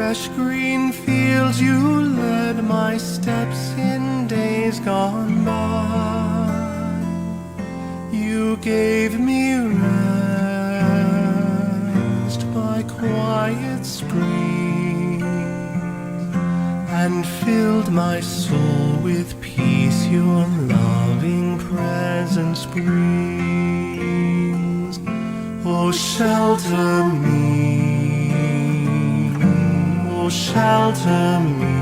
Fresh green fields you led my steps in days gone by. You gave me rest by quiet streams and filled my soul with peace your loving presence brings. Oh, shelter me, oh, shelter me.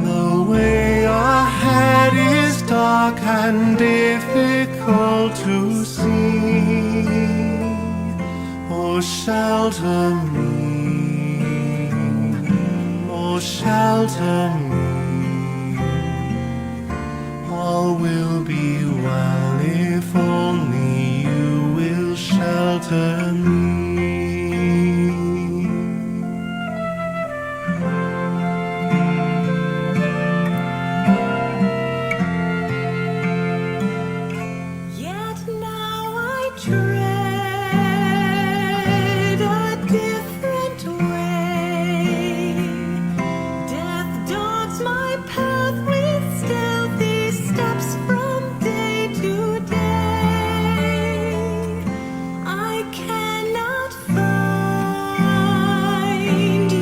The way ahead is dark and difficult to see. Oh, shelter me, oh, shelter me. All will be well if only you will shelter me. Yet now I tread a different way. Death dogs my path with stealthy steps from day to day. I cannot find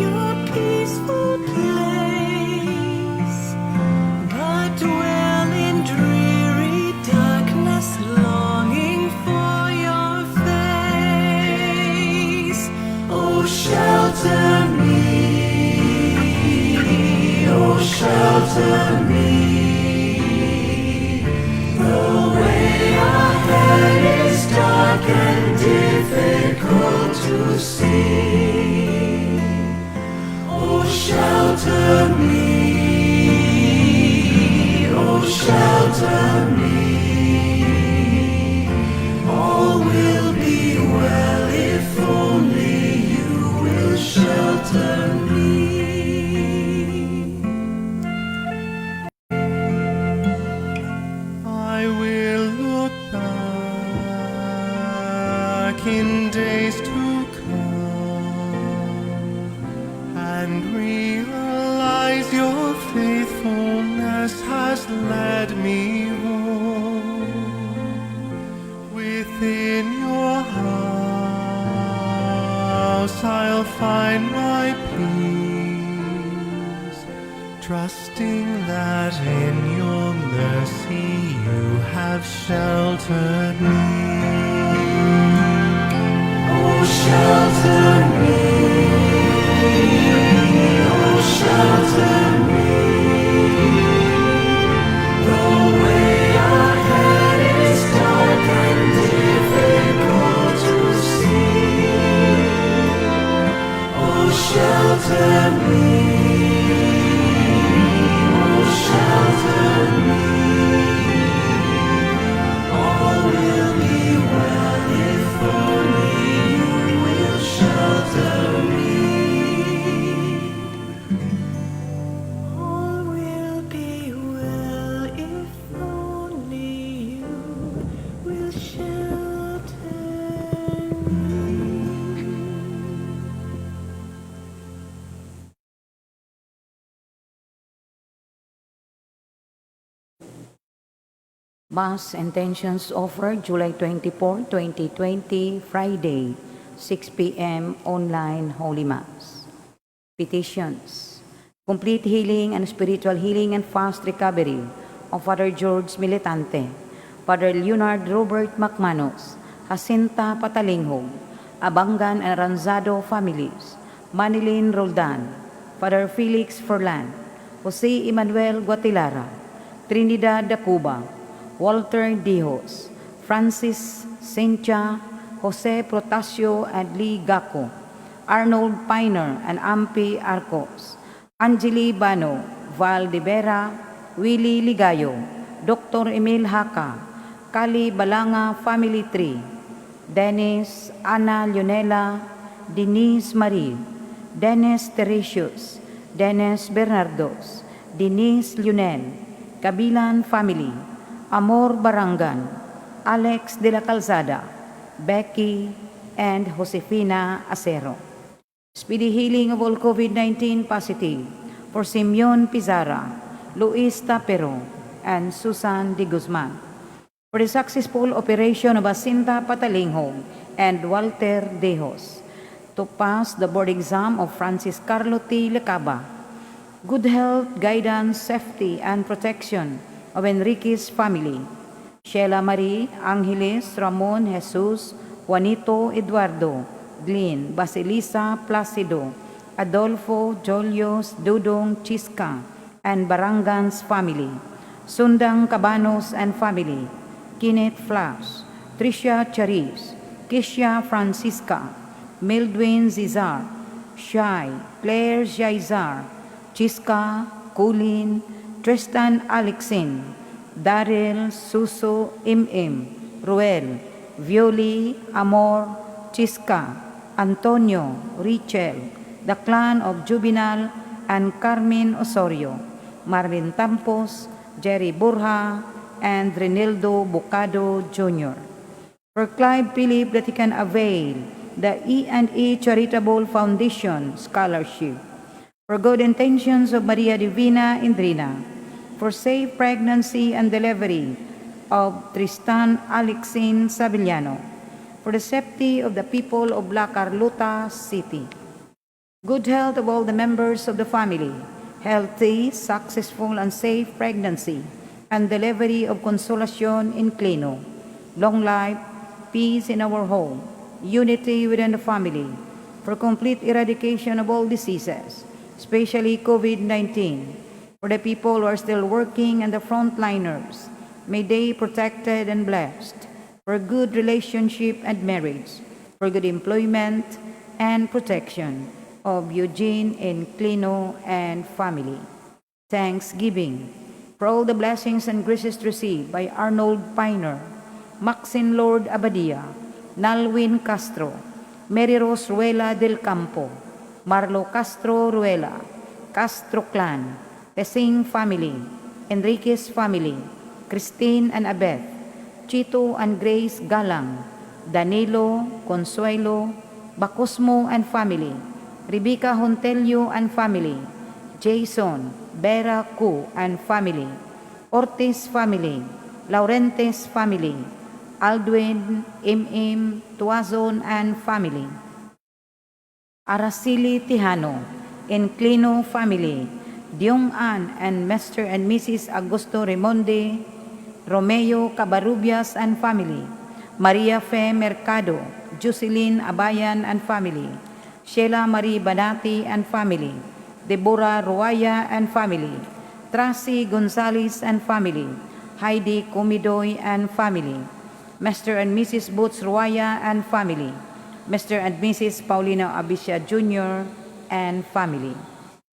your peaceful place, but dwell in dreary darkness, longing for your face. Oh, shelter me, oh, shelter me. The way ahead is dark and difficult to see. Oh, shelter me, oh, shelter me. All will be well if only you will shelter me. I will look back in days to come and realize your faithfulness has led me home. Within your house I'll find my peace, trusting that in your mercy you have sheltered me. Oh, shelter me, oh, shelter me. The way ahead is dark and difficult to see. Oh, shelter me, oh, shelter me. All will be well if only you will shelter me. All will be well if only you will shelter me. Mass intentions offered July 24, 2020, Friday, 6 p.m. online Holy Mass. Petitions. Complete healing and spiritual healing and fast recovery of Father George Militante, Father Leonard Robert McManus, Jacinta Patalinghog, Abangan and Ranzado families, Manilin Roldan, Father Felix Furlan, Jose Emmanuel Guatilara, Trinidad Dacuba, Walter Dijos, Francis Sencha, Jose Protasio and Lee Gaco, Arnold Piner and Ampi Arcos, Angeli Bano, Val de Vera, Willie Ligayo, Dr. Emil Haka, Kali Balanga Family Tree, Dennis, Ana Leonela, Denise Marie, Dennis Teresius, Dennis Bernardos, Denise Lionel, Kabilan Family, Amor Barangan, Alex de la Calzada, Becky, and Josefina Acero. Speedy healing of all COVID-19 positive for Simeon Pizarra, Luis Tapero, and Susan de Guzman. For the successful operation of Asinta Patalinghog and Walter Dejos. To pass the board exam of Francis Carlo T. Lecaba. Good health, guidance, safety, and protection of Enrique's family. Sheila Marie, Angeles, Ramon, Jesus, Juanito, Eduardo, Glyn, Basilisa, Placido, Adolfo, Julius, Dudong, Chisca, and Barangans family. Sundang Cabanos and family, Kenneth Flash, Tricia Charis, Kisha Francisca, Mildwin Zizar, Shai, Claire Jaizar, Chiska, Colin, Tristan Alexin, Daryl, Suso, Im, Ruel, Violi, Amor, Chiska, Antonio, Richel, the clan of Juvenal and Carmen Osorio, Marvin Tampos, Jerry Burha, and Renildo Bocado Jr. For Clive Philip, that he can avail the E&E Charitable Foundation Scholarship. For good intentions of Maria Divina Indrina. For safe pregnancy and delivery of Tristan Alexin Savillano. For the safety of the people of La Carlota City. Good health of all the members of the family, healthy, successful, and safe pregnancy, and delivery of Consolacion Inclino, long life, peace in our home, unity within the family, for complete eradication of all diseases, especially COVID-19, for the people who are still working and the frontliners, may they protected and blessed, for good relationship and marriage, for good employment and protection of Eugene Inclino and family. Thanksgiving for all the blessings and graces received by Arnold Piner, Maxine Lord Abadia, Nalwin Castro, Mary Rose Ruela del Campo, Marlo Castro Ruela, Castro Clan, Tessing Family, Enriquez Family, Christine and Abeth, Chito and Grace Galang, Danilo, Consuelo, Bacosmo and family, Rebecca Hontelio and family, Jason, Vera Cu and family, Ortiz family, Laurentes family, Aldwin, M.M. Tuazon and family, Araceli Tijano, Inclino family, Diong An and Mr. and Mrs. Augusto Raimonde, Romeo Cabarubias and family, Maria Fe Mercado, Jocelyn Abayan and family, Sheila Marie Banati and family, Deborah Ruaya and family, Tracy Gonzalez and family, Heidi Comidoy and family, Mr. and Mrs. Boots Ruaya and family, Mr. and Mrs. Paulino Abicia Jr. and family.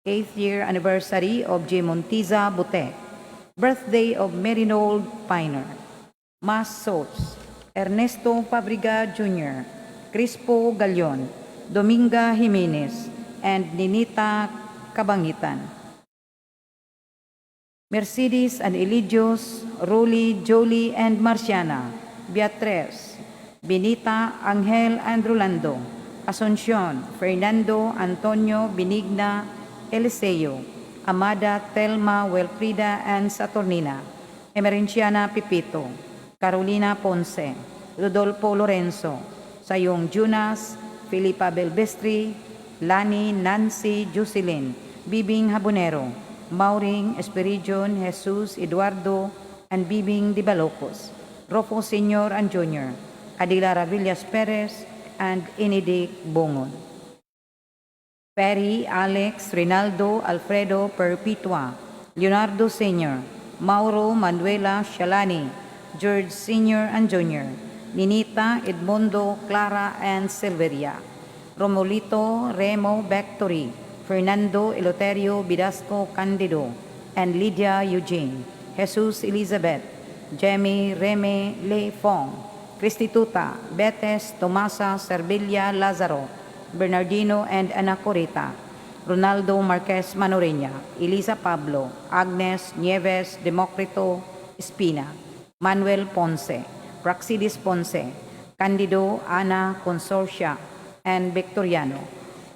Eighth year anniversary of J. Montiza Bute. Birthday of Marinold Piner. Mass Souls, Ernesto Fabriga Jr., Crispo Galion, Dominga Jimenez, and Ninita Kabangitan. Mercedes and Eligios, Rolly, Jolie, and Marciana, Beatriz, Benita, Angel, and Rolando, Asuncion, Fernando, Antonio, Benigna, Eliseo, Amada, Telma, Wilfrida, and Saturnina, Emerenciana Pipito, Carolina Ponce, Rodolfo Lorenzo, Sayong Junas, Filipa Belvestri, Lani, Nancy, Jocelyn, Bibing Habonero, Mauring, Esperidion, Jesus, Eduardo, and Bibing Di Balocos, Rofo Sr. and Jr., Adila Ravillas Perez, and Inidik Bongon. Perry, Alex, Rinaldo, Alfredo, Perpetua, Leonardo Sr., Mauro, Manuela, Shalani, George Sr. and Jr., Ninita, Edmundo, Clara, and Silveria, Romolito, Remo, Bectory, Fernando, Eloterio, Bidasco, Candido, and Lydia Eugene, Jesus Elizabeth, Jemmy, Reme, Le Fong, Cristituta, Betes, Tomasa, Servilla, Lazaro, Bernardino, and Ana Corita, Ronaldo Marquez Manoreña, Elisa Pablo, Agnes Nieves, Democrito, Espina, Manuel Ponce, Praxidis Ponce, Candido, Ana Consorcia, and Victoriano,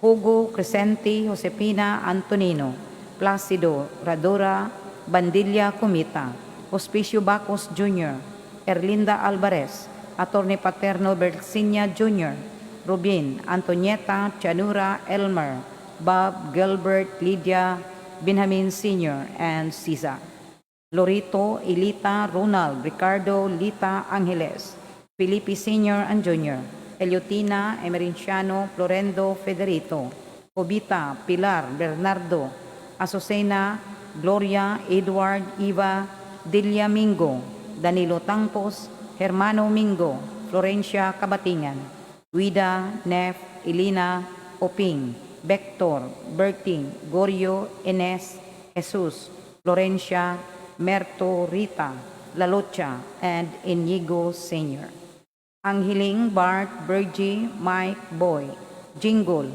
Hugo, Crescenti, Josepina, Antonino, Placido, Radora, Bandilla Comita, Hospicio Bacos Jr., Erlinda Alvarez, Attorney Paterno Bersinia Jr., Rubin, Antonieta, Chanura, Elmer, Bob, Gilbert, Lydia, Benjamin Sr., and Cesar. Lorito, Elita, Ronald, Ricardo, Lita, Angeles, Felipe Sr. and Jr., Eliotina, Emerenciano, Florendo, Federico, Jovita, Pilar, Bernardo, Azucena, Gloria, Edward, Eva, Delia Mingo, Danilo Tangpos, Hermano Mingo, Florencia Cabatingan, Guida, Nef, Elena, Oping, Vector, Berting, Gorio, Ines, Jesus, Florencia, Merto, Rita, Lalocha, and Inigo Sr. Anghiling, Bart, Bergie, Mike, Boy, Jingle,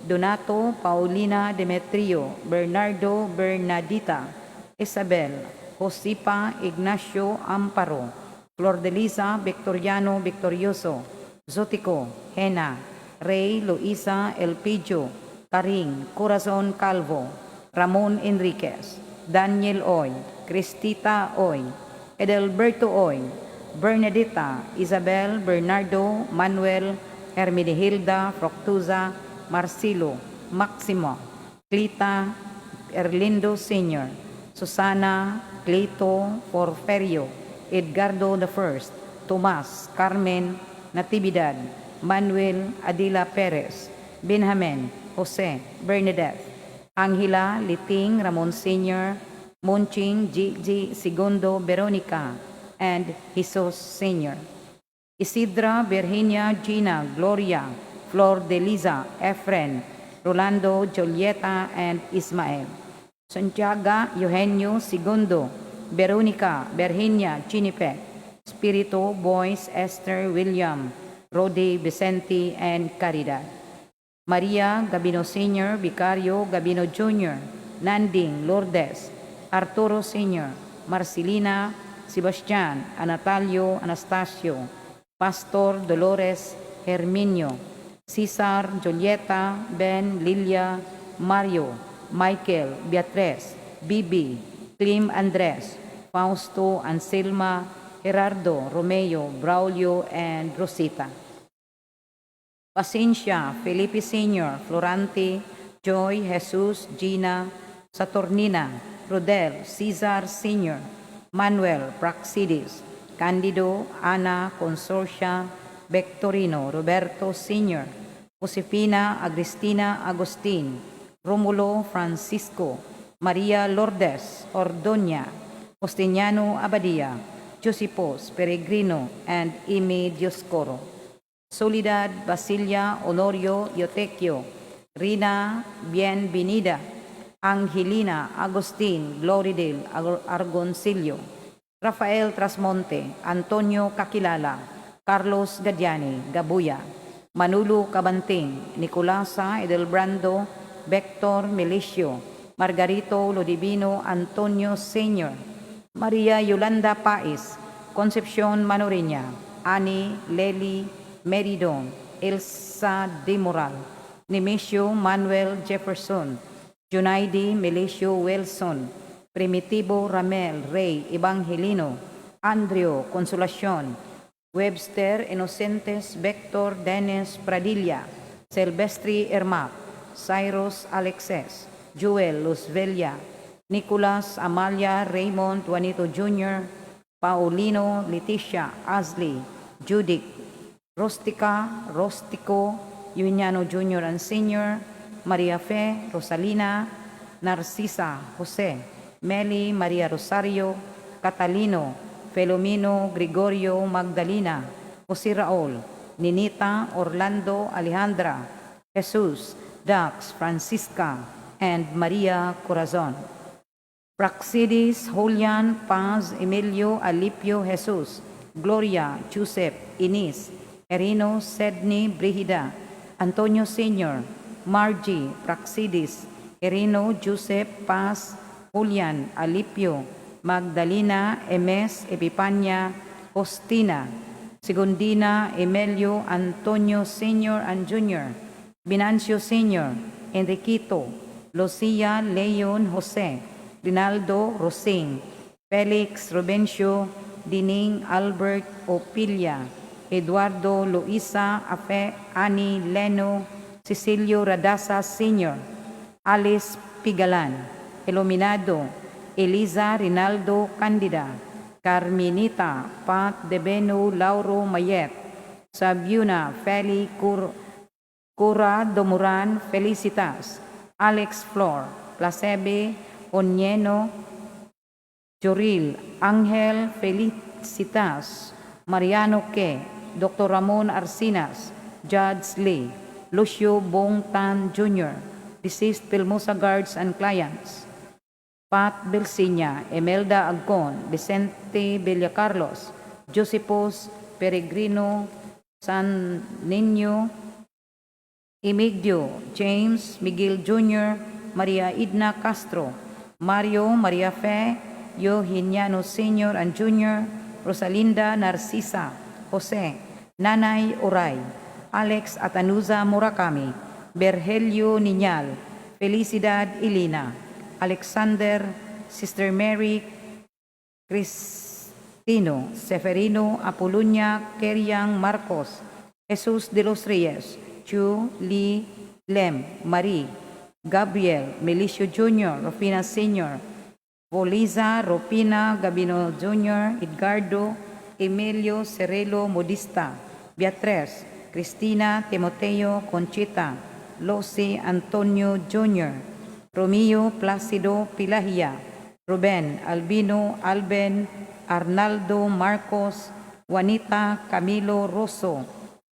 Donato, Paulina, Demetrio, Bernardo, Bernadita, Isabel, Josipa, Ignacio, Amparo, Flordelisa, Victoriano, Victorioso, Zotico, Hena, Ray, Luisa, Elpidio, Karing, Corazon Calvo, Ramon Enriquez, Daniel Oy, Cristita Oy, Edelberto Oy, Bernadetta, Isabel, Bernardo, Manuel, Hermenegilda, Fructuza, Marcelo, Maximo, Clita, Erlindo Sr., Susana, Cleto, Porferio, Edgardo I, Tomas, Carmen, Natividad, Manuel, Adila Perez, Benjamin, Jose, Bernadette, Angela, Liting, Ramon Sr., Monching, Gigi, Segundo, Veronica, and Jesus Sr. Isidra, Virginia, Gina, Gloria, Flor de Liza, Efren, Rolando, Julieta, and Ismael. Santiago, Eugenio, Segundo, Veronica, Virginia, Chinipet, Spirito, Boys, Esther, William, Rodi, Vicente, and Caridad. Maria Gabino Sr., Vicario Gabino Jr., Nanding Lourdes, Arturo Sr., Marcelina, Sebastian, Anatalio, Anastasio, Pastor Dolores, Herminio, Cesar, Julieta, Ben, Lilia, Mario, Michael, Beatriz, Bibi, Clim Andres, Fausto, Anselma, Gerardo, Romeo, Braulio, and Rosita. Pasensya, Felipe Sr., Florante, Joy, Jesus, Gina, Saturnina, Rodel, Cesar Sr., Manuel, Praxidis, Candido, Ana, Consorcia, Victorino, Roberto Sr., Josefina, Agristina, Agustin, Romulo, Francisco, Maria Lourdes, Ordoña, Justiniano Abadia, Josipos, Peregrino, and Imi Dioscoro. Soledad, Basilia, Honorio, Yotequio, Rina, Bienvenida, Angelina, Agustin, Gloridel, Argoncillo, Rafael Trasmonte, Antonio Kakilala, Carlos Gadiani, Gabuya, Manulo Cabanting, Nicolasa Edelbrando, Vector Milicio, Margarito Lodivino, Antonio Sr., Maria Yolanda Pais, Concepcion Manoriña, Ani Leli Meridon, Elsa De Moral, Nemesio Manuel Jefferson, Junaidi Melicio Wilson, Primitivo Ramel Rey Evangelino, Andrio Consolacion, Webster Inocentes Vector Dennis Pradilla, Silvestri Ermap, Cyrus Alexes, Joel Luzvelia, Nicolas Amalia Raymond Juanito Jr., Paulino Leticia Ashley, Judith, Rostica, Rostico, Eugeniano Jr. and Sr., Maria Fe, Rosalina, Narcisa, Jose, Meli Maria Rosario, Catalino, Felomino, Gregorio, Magdalena, Jose Raul, Ninita, Orlando, Alejandra, Jesus, Dax, Francisca, and Maria Corazon. Praxidis, Julian, Paz, Emilio, Alipio, Jesus, Gloria, Joseph, Ines, Erino, Sedney, Brigida, Antonio Sr., Margie, Praxidis, Erino, Joseph, Paz, Julian, Alipio, Magdalena, Emes, Epipania, Faustina, Segundina, Emilio, Antonio Sr. and Jr., Venancio Sr., Enriquito, Lucia Leon Jose, Rinaldo Rosing, Felix Rubencio, Dining Albert Opilla, Eduardo Luisa Afe Ani Leno, Cecilio Radasa Sr., Alice Pigalan, Iluminado, Eliza Rinaldo Candida, Carminita Pat Debeno Lauro Mayet, Sabiuna Feli Cura Domuran Felicitas, Alex Flor, Placebe Onyeno, Joril Angel Felicitas, Mariano Ke, Dr. Ramon Arcinas, Judge Lee, Lucio Bong Tan Jr., deceased Pilmosa guards and clients, Pat Belsinya, Emelda Agcon, Vicente Villacarlos, Josepos Peregrino San Niño, Emigdio, James Miguel Jr., Maria Idna Castro, Mario Maria Fe, Eugenio Sr. and Jr., Rosalinda Narcisa, Jose, Nanay Oray, Alex Atanuza Murakami, Berhelio Niñal, Felicidad Elena, Alexander, Sister Mary Cristino, Seferino Apolunia Keriang Marcos, Jesus de los Reyes, Chu Lee Lem, Marie, Gabriel, Melicio Jr., Rufina Sr., Boliza, Rupina, Gabino Jr., Edgardo, Emilio Cerelo Modista, Beatriz, Cristina Timoteo Conchita, Losi Antonio Jr., Romeo Placido Pilahia, Ruben Albino Alben, Arnaldo Marcos, Juanita Camilo Rosso,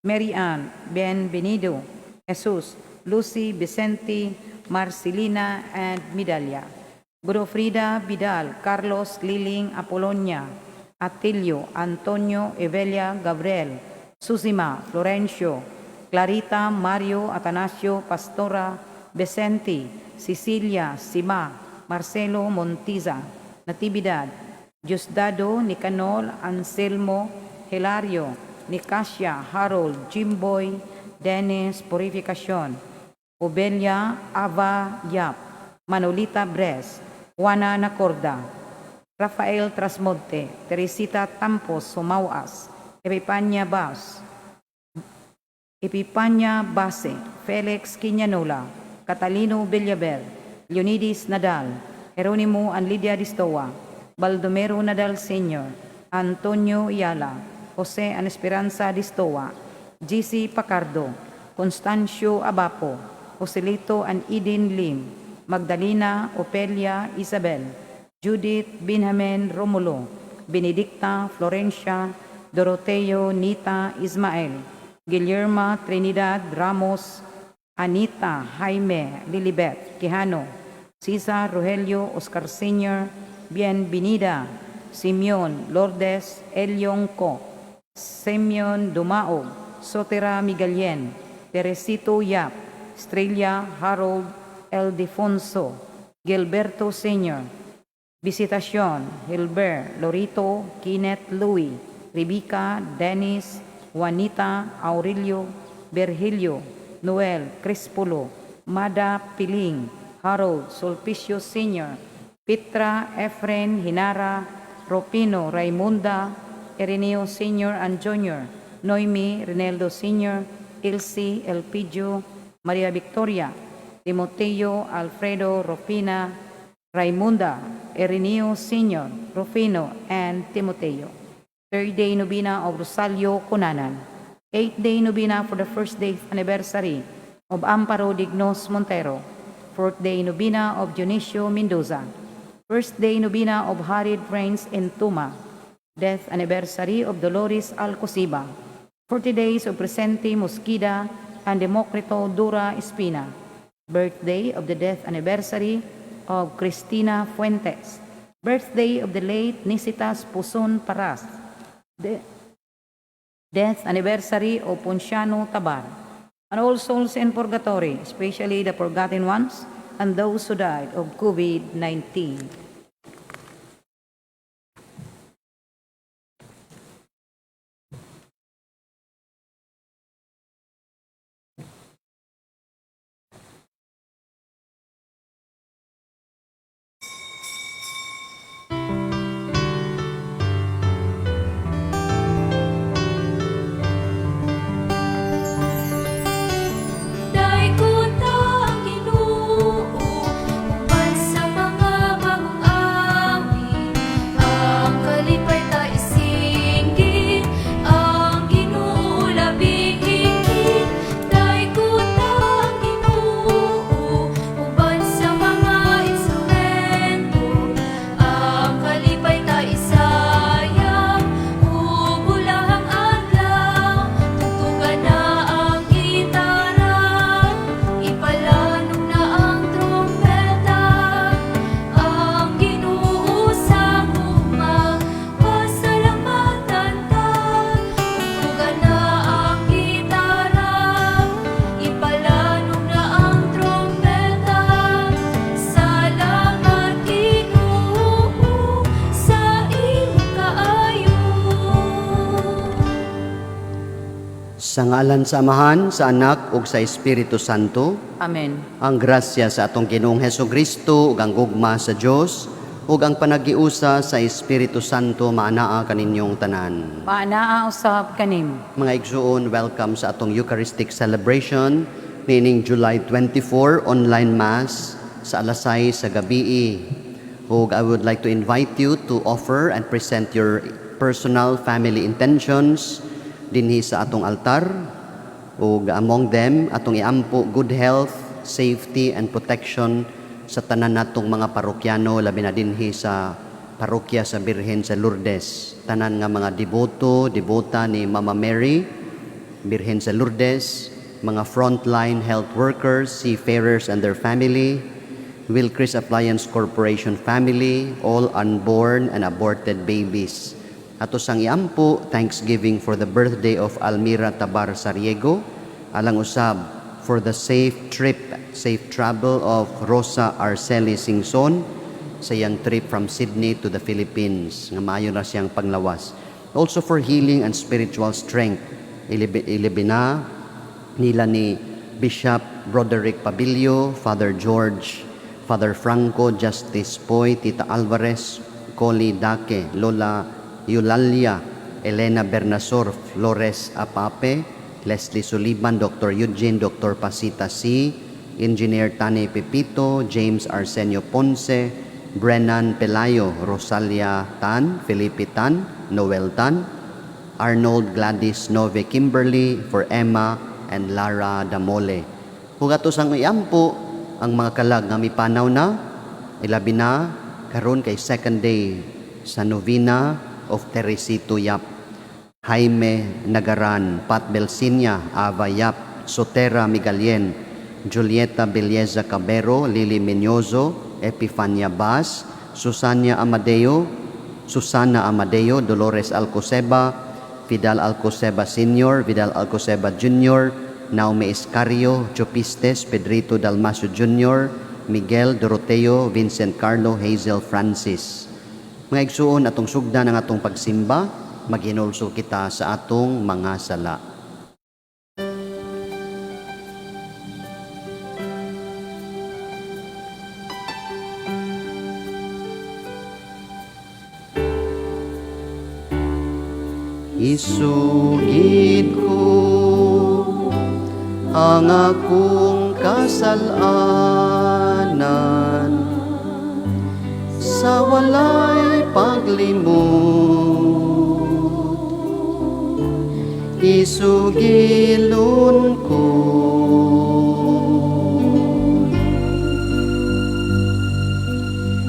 Mary Ann Bienvenido, Jesus, Lucy Vicente, Marcelina, and Midalia. Godofrida Vidal, Carlos Liling Apolonia, Atilio Antonio Evelia Gabriel, Susima Florencio, Clarita Mario Atanasio Pastora Vicente, Cecilia Sima, Marcelo Montiza, Natividad, Diosdado Nicanor Anselmo Hilario, Nicasia Harold Jimboy, Dennis Purificacion, Obelia Ava Yap, Manolita Bres, Juana Nacorda, Rafael Trasmonte, Teresita Tampos Sumawas, Epipanya Bas, Epipanya Base, Felix Quinanola, Catalino Villabel, Leonides Nadal, Jeronimo and Lydia Distoa, Baldomero Nadal Sr., Antonio Yala, Jose and Esperanza Distoa, GC Pacardo, Constancio Abapo, Joselito and Eden Lim, Magdalena Opelia Isabel, Judith Benjamin Romulo, Benedicta Florencia, Doroteo Nita Ismael, Guillerma Trinidad Ramos, Anita Jaime Lilibet Quijano, Cesar Rogelio Oscar Sr., Bienvenida, Simeon Lourdes Eliong Co, Simeon Dumaog, Sotera Miguelien, Teresito Yap, Estrella Harold Eldefonso, Gilberto Sr., Visitacion, Hilbert, Lorito, Kenneth Louis, Rebecca, Dennis, Juanita, Aurelio, Virgilio, Noel, Crispulo, Mada Piling, Harold, Sulpicio Sr., Petra, Efren, Hinara, Ropino, Raimunda, Ireneo Sr. and Jr., Noemi, Rinaldo Sr., Ilse, Elpidio, Maria Victoria, Timoteo, Alfredo, Rufina, Raimunda, Ireneo Sr., Rufino, and Timoteo. Third day novena of Rosalio Cunanan. Eighth day novena for the first day anniversary of Amparo Dignos Montero. Fourth day novena of Dionisio Mendoza. First day novena of Harid Reigns in Tuma. Death anniversary of Dolores Alcosiba. 40 days of Presente Mosquida and Democrito Dura Espina. Birthday of the death anniversary of Cristina Fuentes. Birthday of the late Nisitas Puson Paras. Death anniversary of Ponciano Tabar. And all souls in purgatory, especially the forgotten ones and those who died of COVID-19. Sa ngalan sa Amahan, sa Anak ug sa Espiritu Santo. Amen. Ang grasya sa atong Ginoong Hesus Kristo ug ang gugma sa Dios ug ang panagiusa sa Espiritu Santo maanaa kaninyong tanan. Maanaa usab kanimo. Mga igsuon, welcome sa atong Eucharistic celebration niining July 24, online Mass sa alas 6 sa gabii. Ug I would like to invite you to offer and present your personal family intentions dinhi sa atong altar. Ug among them, atong iampo good health, safety and protection sa tanan natong mga parokyano, labi na dinhi sa Parokya sa Birhen sa Lourdes. Tanan nga mga deboto, debota ni Mama Mary, Birhen sa Lourdes, mga frontline health workers, seafarers and their family, Wilcris Appliance Corporation family, all unborn and aborted babies. Ato sang iampo, thanksgiving for the birthday of Almira Tabar Sariego, alang usab for the safe trip, safe travel of Rosa Arceli Singson sa iyang trip from Sydney to the Philippines, nga maayo na siyang panglawas. Also for healing and spiritual strength, ilibina nila ni Bishop Broderick Pabilio, Father George, Father Franco, Justice Poy, Tita Alvarez, Coli Dake, Lola Eulalia, Elena Bernasor, Flores Apape, Leslie Suliban, Dr. Eugene, Dr. Pasita C., Engineer Tane Pepito, James Arsenio Ponce, Brennan Pelayo, Rosalia Tan, Felipe Tan, Noel Tan, Arnold Gladys Nove Kimberly, for Emma and Lara Damole. Ug ato sang iampo ang mga kalag nga mipanaw na, ilabi na karon kay second day sa novena of Teresito Yap, Jaime Nagaran, Pat Belsinia, Ava Yap, Sotera Migalien, Julieta Belleza Cabero, Lily Menyozo, Epifania Bas, Susana Amadeo, Susana Amadeo, Dolores Alcoseba, Fidel Alcoseba Sr., Vidal Alcoseba Jr., Naomi Escario, Chopistes, Pedrito Dalmasio Jr., Miguel Doroteo, Vincent Carlo, Hazel Francis. Mga igsuon, atong sugdan ang atong pagsimba, maghinulsol kita sa atong mga sala. Isugid ko ang akong kasalanan sa walay paglimot. Isugilon ko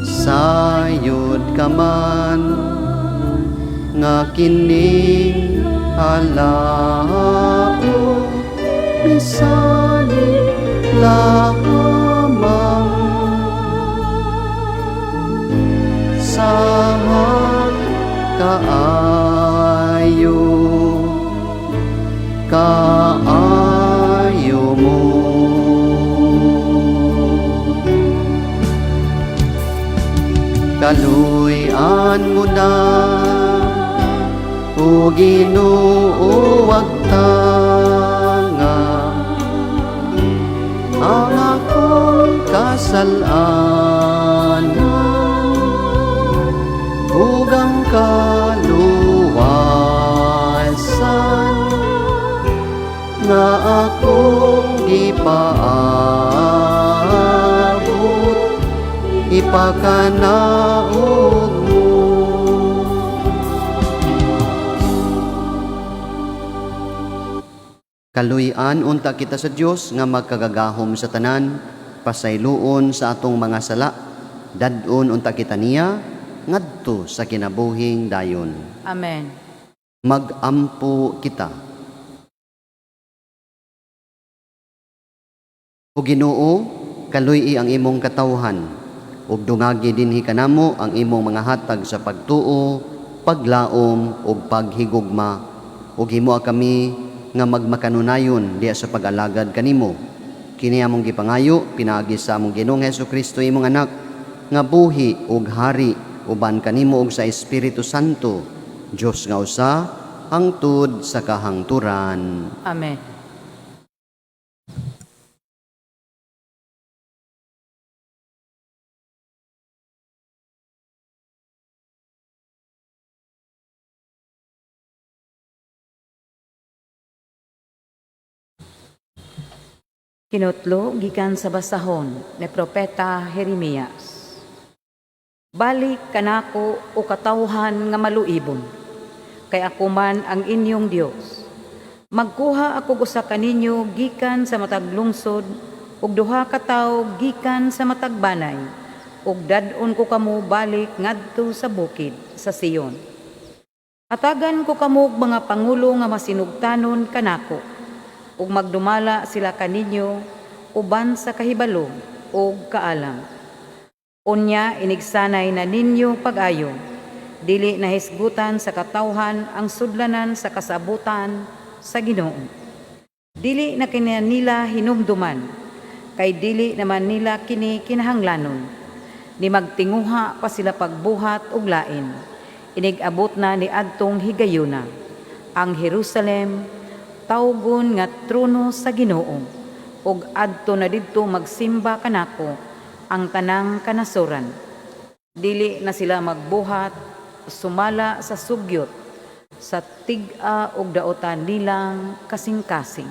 sayod ka man nga kining alao misalig lamang sa kaayo, kaayo mo. Kaluy-an mo na, o Ginoo, wagtanga ang akong kasalanan ug ang kaluwasan nga akong gipaabot, ipakanaog mo. Kaluy-an unta kita sa Dios nga magkagagahom sa tanan, pasayloon sa atong mga sala, dad-on unta kita niya ngadto sa kinabuhing dayon. Amen. Magampo kita. O Ginoo, kaluy-i ang imong katawhan, ug dungagi dinhi kanamo ang imong mga hatag sa pagtuo, paglaom ug paghigugma, ug himoa kami nga magmakanunayon diha sa pag-alagad kanimo. Kini among gipangayo pinaagi sa among Ginoong Hesukristo, imong anak, nga buhi ug hari uban kanimo ug sa Espiritu Santo, Dios nga usa, hangtod sa kahangturan. Amen. Kinutlo gikan sa basahon ni Propeta Jeremias. Balik kanako o katawhan nga maluibon, kay ako man ang inyong Dios. Magkuha ako usa kaninyo gikan sa matag lungsod ug duha ka tawo gikan sa matag banay, ug dad-on ko kamo balik ngadto sa bukid sa Sion. Hatagan ko kamo og mga pangulo nga masinugtanon kanako, ug magdumala sila kaninyo uban sa kahibalo ug kaalam. Unya inigsanay na ninyo pag-ayo, dili na hisgutan sa katawhan ang sudlanan sa kasabutan sa Ginoo. Dili na kini nila hinumduman, kay dili naman nila kini kinahanglanon. Ni magtinguha pa sila pagbuhat og lain, inig-abot na ni adtong higayuna. Ang Jerusalem tawgon nga trono sa Ginoo, ug adto na didto magsimba kanako ang tanang kanasuran. Dili na sila magbuhat sumala sa sugyot sa tig-a ug daotan nilang kasing-kasing.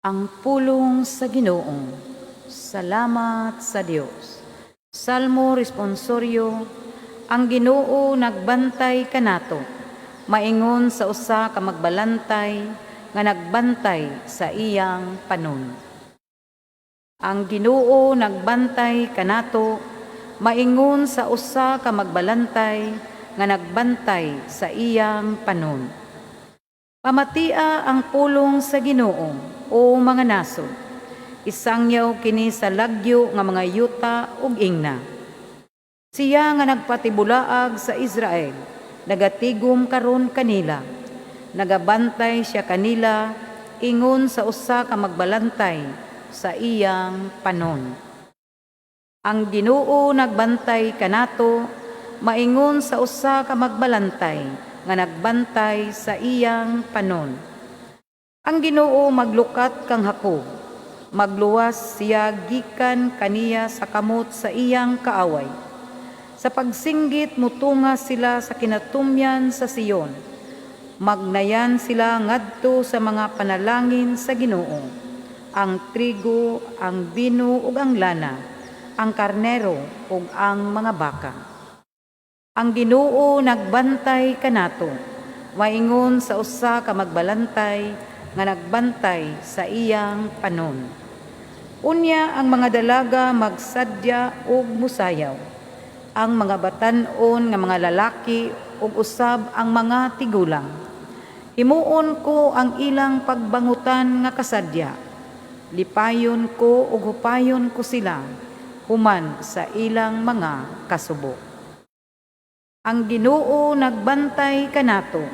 Ang pulong sa Ginoo. Salamat sa Dios. Salmo responsorio. Ang Ginoo nagbantay kanato, maingon sa usa ka magbalantay nga nagbantay sa iyang panon. Ang Ginoo nagbantay kanato, maingon sa usa ka magbalantay nga nagbantay sa iyang panon. Pamatia ang pulong sa Ginoo, o mga nasod. Isangyaw kini sa lagyo nga mga yuta ug ingna. Siya nga nagpatibulaag sa Israel, nagatigom karon kanila. Nagabantay siya kanila, ingon sa usa ka magbalantay sa iyang panon. Ang Ginoo nagbantay kanato, maingon sa usa ka magbalantay nga nagbantay sa iyang panon. Ang Ginoo maglukat kang Jacob, magluwas siya gikan kaniya sa kamot sa iyang kaaway. Sa pagsinggit mutunga sila sa kinatumyan sa Sion. Magnayan sila ngadto sa mga panalangin sa Ginoo. Ang trigo, ang bino ug ang lana, ang karnero ug ang mga baka. Ang Ginoo nagbantay kanato, maingon sa usa ka magbalantay nga nagbantay sa iyang panon. Unya ang mga dalaga magsadya ug musayaw, ang mga batan-on nga mga lalaki ug usab ang mga tigulang. Himuon ko ang ilang pagbangutan nga kasadya. Lipayon ko ug hupayon ko sila human sa ilang mga kasubo. Ang Ginoo nagbantay kanato,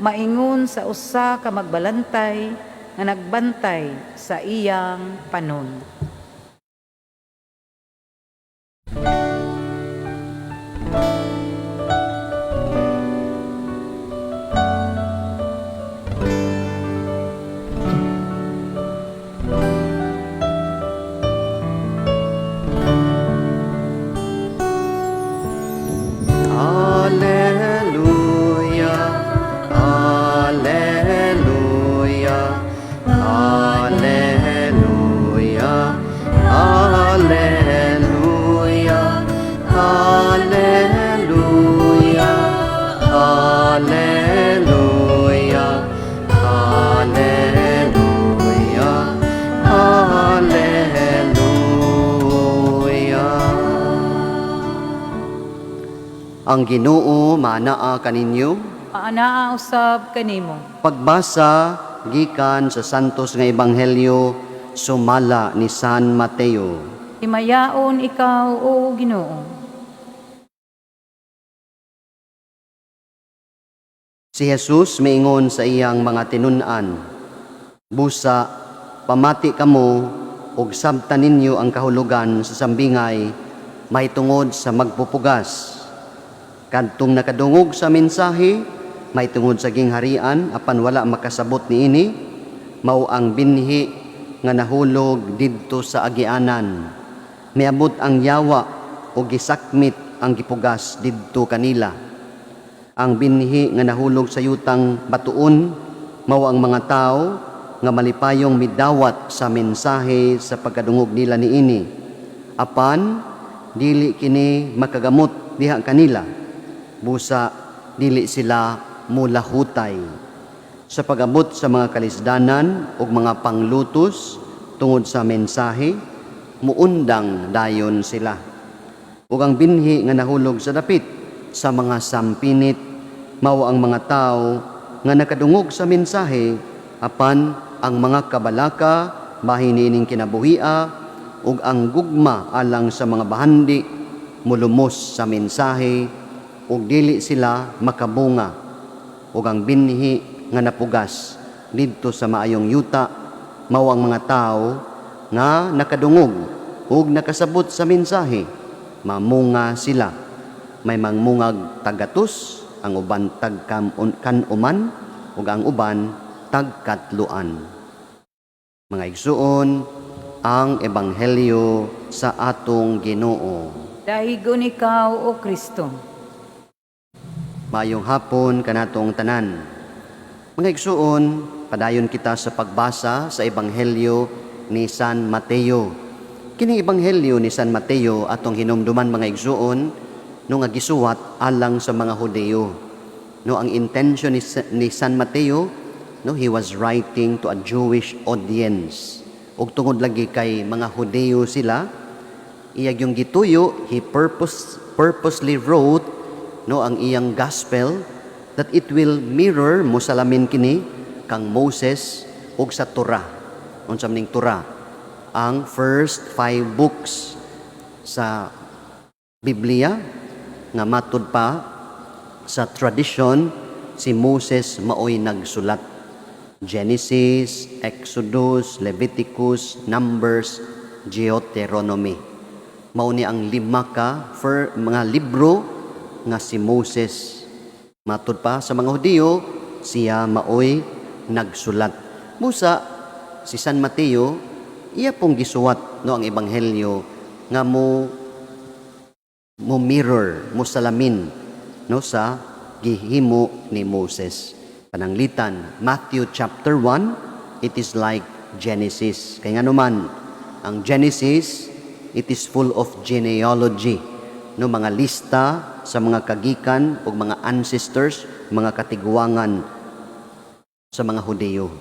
maingon sa usa ka magbalantay nga nagbantay sa iyang panon. Alleluia, Alleluia, Alleluia, Alleluia, Alleluia, Alleluia, Alleluia, Alleluia. Ang Ginoo maanaa kaninyo. Maanaa usab kanimo. Pagbasa gikan sa Santos nga Ebanghelyo sumala ni San Mateo. Himayaon ikaw, o Ginoo. Si Jesus miingon sa iyang mga tinun-an, "Busa, pamati kamo ug sabtan ninyo ang kahulugan sa sambingay mahitungod sa magpupugas. Kadtong nakadungog sa mensahe Mahitungod sa gingharian apan wala makasabot niini mao ang binhi nga nahulog didto sa agianan. Miabot ang yawa ug gisakmit ang gipugas didto kanila. Ang binhi nga nahulog sa yutang batuon mao ang mga tawo nga malipayong midawat sa mensahe sa pagkadungog nila niini. Apan dili kini makagamot diha kanila, busa dili sila mulahutay. Sa pag-abot sa mga kalisdanan ug mga panglutos tungod sa mensahe, muundang dayon sila. Ug ang binhi nga nahulog sa dapit sa mga sampinit mao ang mga tawo nga nakadungog sa mensahe, apan ang mga kabalaka bahin niining kinabuhia ug ang gugma alang sa mga bahandi mulumos sa mensahe ug dili sila makabunga. Ug ang binhi nga napugas didto sa maayong yuta mao ang mga tawo nga nakadungog ug nakasabot sa mensahe. Mamunga sila, may mangmungag tag-gatos, ang uban tag kanuman ug ang uban tagkatloan. Mga igsuon, ang ebanghelyo sa atong Ginoo. Dahigon ikaw, O Kristo. Maayong hapon kanatong tanan. Mga igsuon, padayon kita sa pagbasa sa Ebanghelyo ni San Mateo. Kining Ebanghelyo ni San Mateo, atong hinumduman, mga igsuon, no, nga gisuwat alang sa mga Hudeo. No, ang intention ni San Mateo, no, he was writing to a Jewish audience. Ug tungod lagi kay mga Hudeo sila, iya gyung gituyo, he purposely wrote, no, ang iyang gospel that it will mirror, mosalamin kini kang Moses ug sa Torah. Unsa man ning Torah? Ang first five books sa Biblia nga matud pa sa tradition si Moses maoy nagsulat. Genesis, Exodus, Leviticus, Numbers, Deuteronomy. Mao ni ang lima ka for mga libro nga si Moses, matud pa sa mga Hudiyo, siya maoy nagsulat. Busa si San Mateo, iya pong gisuwat, no, ang ebanghelyo nga mo mirror, mo salamin, no, sa gihimo ni Moses. Pananglitan, Matthew chapter 1, it is like Genesis. Kay nganuman, ang Genesis, it is full of genealogy. No, mga lista sa mga kagikan o mga ancestors, mga katiguangan sa mga Hudeo.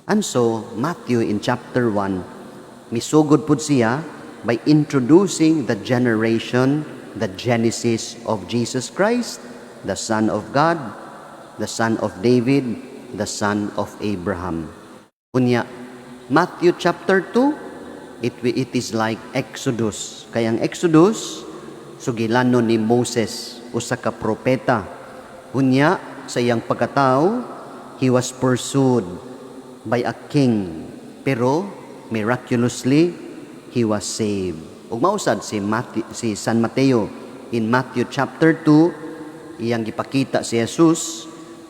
And so, Matthew in chapter 1, misugod pud siya by introducing the generation, the genesis of Jesus Christ, the Son of God, the Son of David, the Son of Abraham. Unya, Matthew chapter 2, it is like Exodus. Kay ang Exodus, sugilanon ni Moses, usa ka propeta. Unya, sa iyang pagkatao, he was pursued by a king. Pero, miraculously, he was saved. Ug mao sad si San Mateo in Matthew chapter 2, iyang gipakita si Jesus,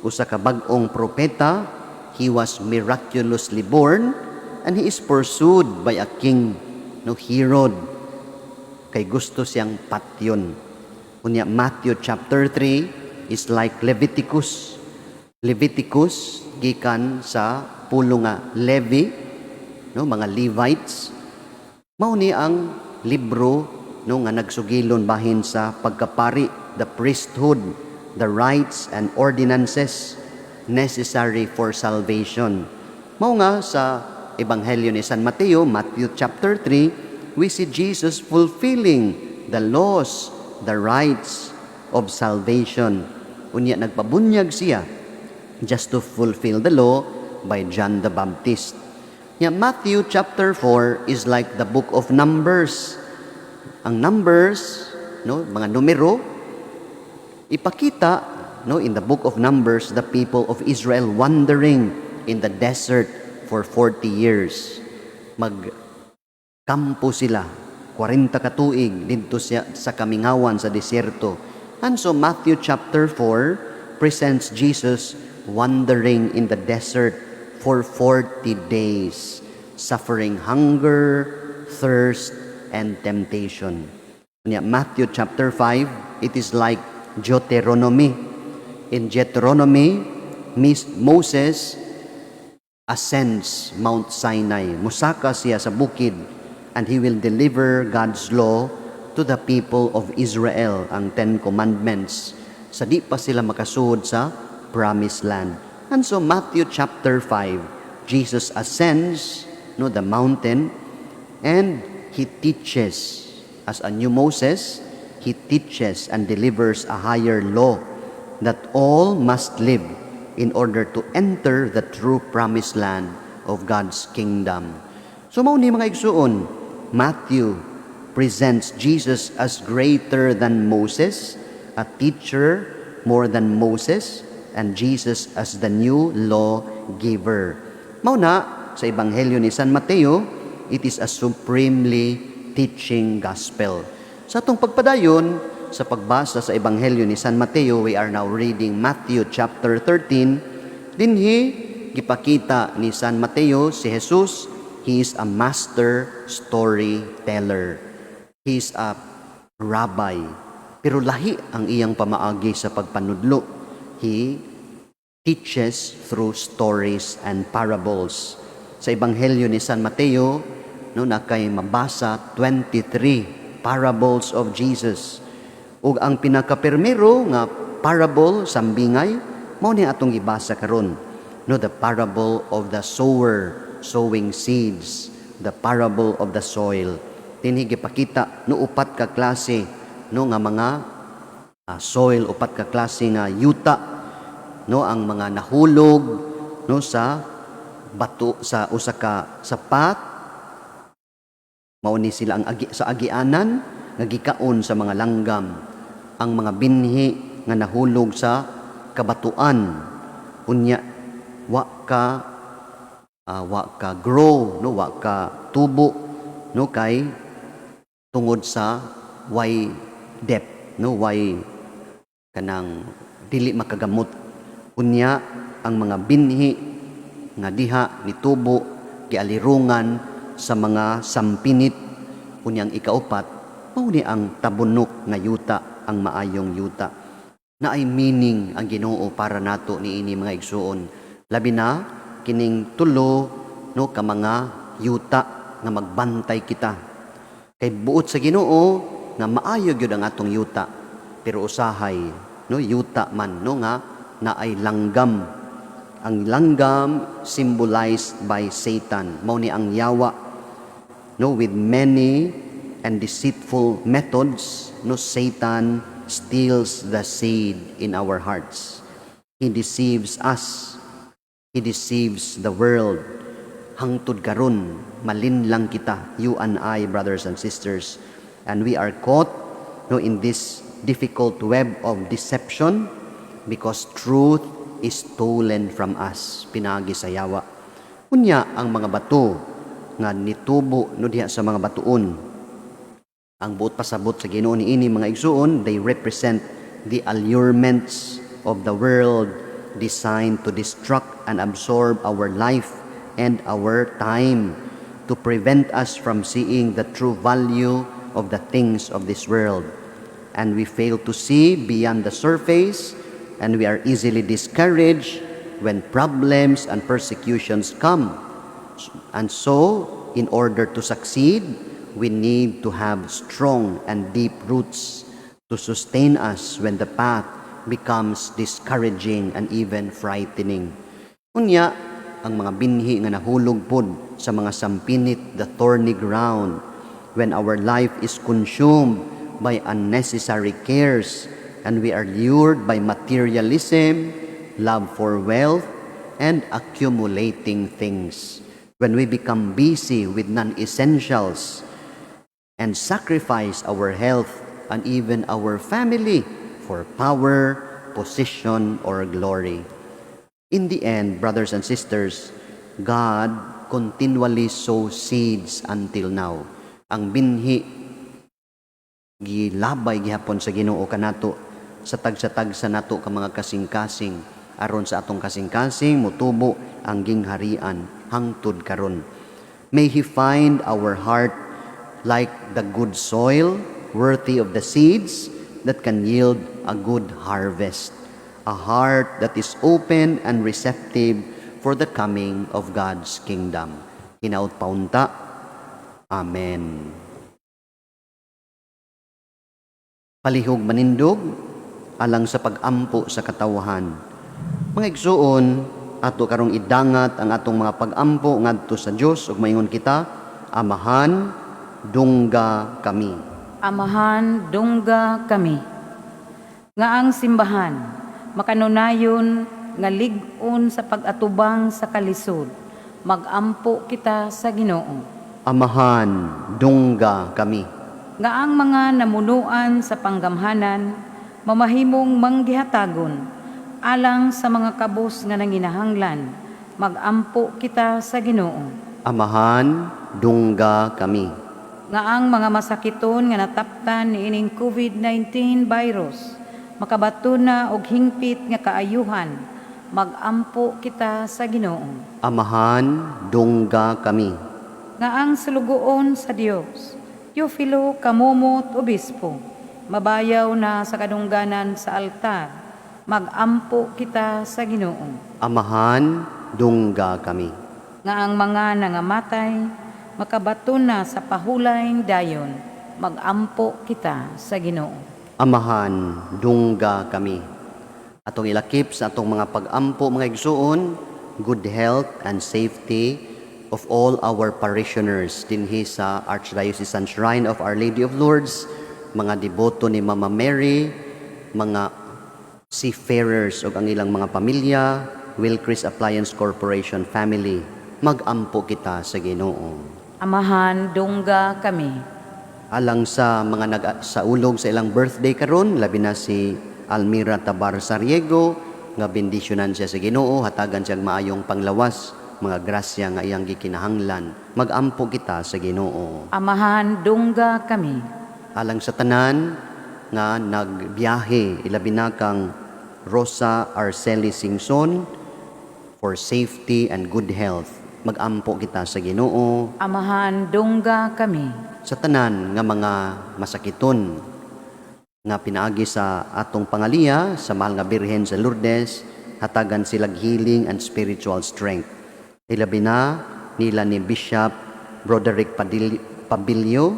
usa ka bag-ong propeta. He was miraculously born and he is pursued by a king, no, Herod, kay gusto siyang patyon. Unya, Matthew chapter 3 is like Leviticus. Leviticus gikan sa pulo nga Levi, no, mga Levites. Mao ni ang libro, no, nga nagsugilon bahin sa pagkapari, the priesthood, the rites and ordinances necessary for salvation. Mao nga sa Ebanghelyo ni San Mateo, Matthew chapter 3, we see Jesus fulfilling the laws, the rites of salvation. Unya nagpabunyag siya just to fulfill the law by John the Baptist. Ya, Matthew chapter 4 is like the book of Numbers. Ang Numbers, no, mga numero, ipakita, no, in the book of Numbers the people of Israel wandering in the desert for 40 years. Mag kampo sila 40 ka tuig didto siya sa kamingawan sa disyerto. And so Matthew chapter 4 presents Jesus wandering in the desert for 40 days, suffering hunger, thirst, and temptation. Unya, Matthew chapter 5, it is like Deuteronomy. In Deuteronomy, Moses ascends Mount Sinai. Musaka siya sa bukid and he will deliver God's law to the people of Israel, ang Ten Commandments, sa di pa sila makasuod sa Promised Land. And so Matthew chapter 5, Jesus ascends, no, the mountain and he teaches as a new Moses. He teaches and delivers a higher law that all must live in order to enter the true Promised Land of God's kingdom. So mao ni, mga igsuon, Matthew presents Jesus as greater than Moses, a teacher more than Moses, and Jesus as the new law giver. Mao na sa Ebanghelyo ni San Mateo, it is a supremely teaching gospel. Sa atong pagpadayon sa pagbasa sa Ebanghelyo ni San Mateo, we are now reading Matthew chapter 13. Dinhi gipakita ni San Mateo si Jesus, he is a master storyteller. He is a rabbi. Pero lahi ang iyang pamaagi sa pagpanudlo. He teaches through stories and parables. Sa Ebanghelyo ni San Mateo, no, naa kay mabasa 23 parables of Jesus. Ug ang pinakapirmero nga parable, sambingay, mao ni atong gibasa karon. No, the parable of the sower sowing seeds, the parable of the soil. Dinhi gipakita, no, upat ka klase, no, nga mga soil, upat ka klase nga yuta, no, ang mga nahulog, no, sa bato, sa usa ka sapat, mao ni sila ang agi, sa agianan nga gikaon sa mga langgam, ang mga binhi nga nahulog sa kabatuan, unya wa ka grow, no, wa ka tubo, no, kay tungod sa way depth, no, way kanang dili makagamot. Unya ang mga binhi nga diha nitubo, gialirungan sa mga sampinit. Unya ang ikaupat, mao ni ang tabunok nga yuta, ang maayong yuta. Naay meaning ang Ginoo para nato niini, mga igsuon, labi na kining tulo, no, ka mga yuta, nga magbantay kita kay buot sa Ginoo nga maayo gyud ang atong yuta. Pero usahay, no, yuta man, no, nga naay langgam. Ang langgam symbolized by Satan, mao ni ang yawa, no. With many and deceitful methods, no, Satan steals the seed in our hearts. He deceives us, he deceives the world. Hangtod karon malinlang kita, you and I, brothers and sisters, and we are caught, no, in this difficult web of deception because truth is stolen from us pinagi sa yawa. Unya ang mga bato nga nitubo, no, diha sa mga batuon, ang buot pasabot sa Ginoo niini, mga igsuon, they represent the allurements of the world designed to destruct and absorb our life and our time, to prevent us from seeing the true value of the things of this world. And we fail to see beyond the surface, and we are easily discouraged when problems and persecutions come. And so, in order to succeed, we need to have strong and deep roots to sustain us when the path becomes discouraging and even frightening. Unya, ang mga binhi nga nahulog pod sa mga sampinit, the thorny ground, when our life is consumed by unnecessary cares and we are lured by materialism, love for wealth, and accumulating things. When we become busy with non-essentials and sacrifice our health and even our family for power, position, or glory. In the end, brothers and sisters, God continually sows seeds until now. Ang binhi gilabay gihapon sa Ginoo kanato. Sa tagsa-tagsa nato ka mga kasing-kasing, aron sa atong kasing-kasing mutubo ang gingharian hangtod karon. May He find our heart like the good soil, worthy of the seeds that can yield a good harvest. A heart that is open and receptive for the coming of God's kingdom. Hinaut paunta. Amen. Palihog manindog alang sa pag-ampo sa katawhan. Mga igsuon, ato karong idangat ang atong mga pag-ampo ngadto sa Dios ug maingon kita, Amahan, dungga kami. Amahan, dungga kami. Nga ang simbahan, makanunayon nga lig-on sa pag-atubang sa kalisod, magampo kita sa Ginoo. Amahan, dungga kami. Nga ang mga namunuan sa panggamhanan, mamahimong manggihatagon, alang sa mga kabos nga nanginahanglan, magampo kita sa Ginoo. Amahan, dungga kami. Nga ang mga masakiton nga nataptan niining COVID-19 virus, makabaton na og hingpit nga kaayuhan, magampo kita sa Ginoo. Amahan, dungga kami. Nga ang sulugoon sa Dios, Teofilo Camomot Obispo, mabayaw na sa kadungganan sa altar, magampo kita sa Ginoo. Amahan, dungga kami. Nga ang mga nangamatay, makabaton na sa pahulayng dayon, magampo kita sa Ginoo. Amahan, dungga kami. Atong ilakip sa atong mga pag-ampo, mga igsuon, good health and safety of all our parishioners dinhi sa Archdiocesan Shrine of Our Lady of Lourdes, mga deboto ni Mama Mary, mga seafarers ug ang ilang mga pamilya, Wilcris Appliance Corporation family. Mag-ampo kita sa Ginoo. Amahan, dungga kami. Alang sa mga nagsaulog sa ilang birthday karon, labi na si Almira Tabar Sariego, nga bendisyonan siya sa Ginoo, hatagan siyang maayong panglawas, mga grasya nga iyang gikinahanglan. Mag-ampo kita sa Ginoo. Amahan, dungga kami. Alang sa tanan nga nagbiyahe, ilabi na kang Rosa Arceli Singson, for safety and good health. Mag-ampo kita sa Ginoo. Amahan, dungga kami. Sa tanan nga mga masakiton nga pinaagi sa atong pangaliya sa mahal nga Birhen sa Lourdes, hatagan silag healing and spiritual strength. Ilabi na nila ni Bishop Broderick Pabilio,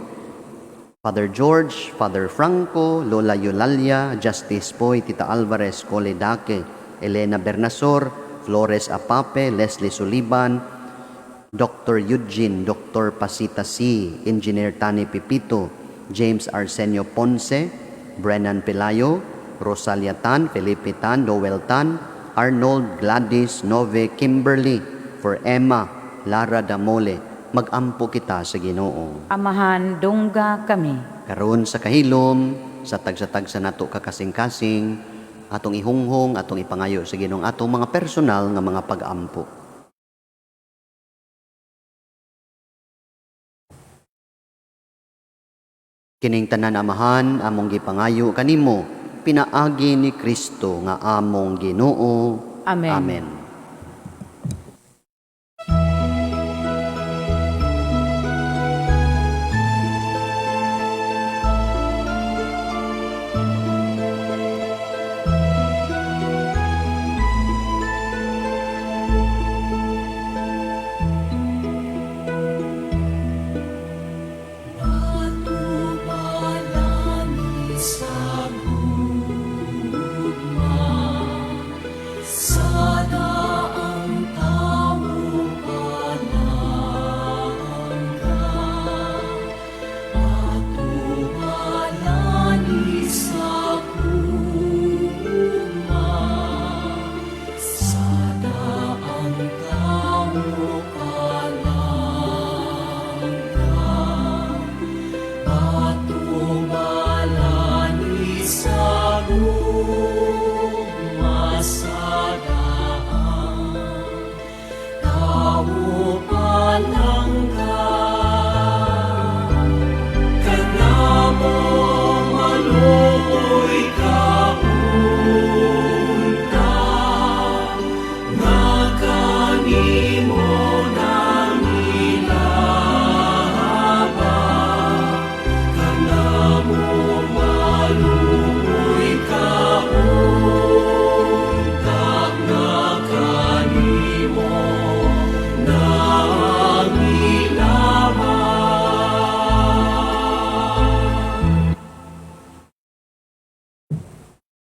Father George, Father Franco, Lola Eulalia, Justice Poy, Tita Alvarez, Cole Dake, Elena Bernasor, Flores Apape, Leslie Suliban, Dr. Eugene, Dr. Pasita C., Engineer Tani Pipito, James Arsenio Ponce, Brennan Pelayo, Rosalia Tan, Felipe Tan, Noel Tan, Arnold, Gladys, Nove, Kimberly, for Emma, Lara Damole. Mag-ampo kita sa Ginoo. Amahan, dungga kami. Karon sa kahilom, sa tagsa-tagsa nato kakasing-kasing, atong ihunghong, atong ipangayo sa Ginoo atong mga personal nga mga pag-ampo. Kining tanan, Amahan, among gipangayo kanimo, pinaagi ni Kristo nga among Ginoo. Amen. Amen. Matumalani sa gugma, sa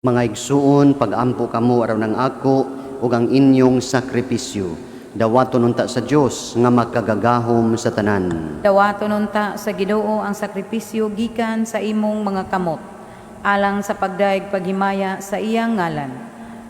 Mga igsuon, pag-ampo kamo aron ang ako ug ang inyong sakripisyo. Dawaton unta sa Dios nga makagagahom sa tanan. Dawaton unta sa Ginoo ang sakripisyo gikan sa imong mga kamot, alang sa pagdayeg paghimaya sa iyang ngalan,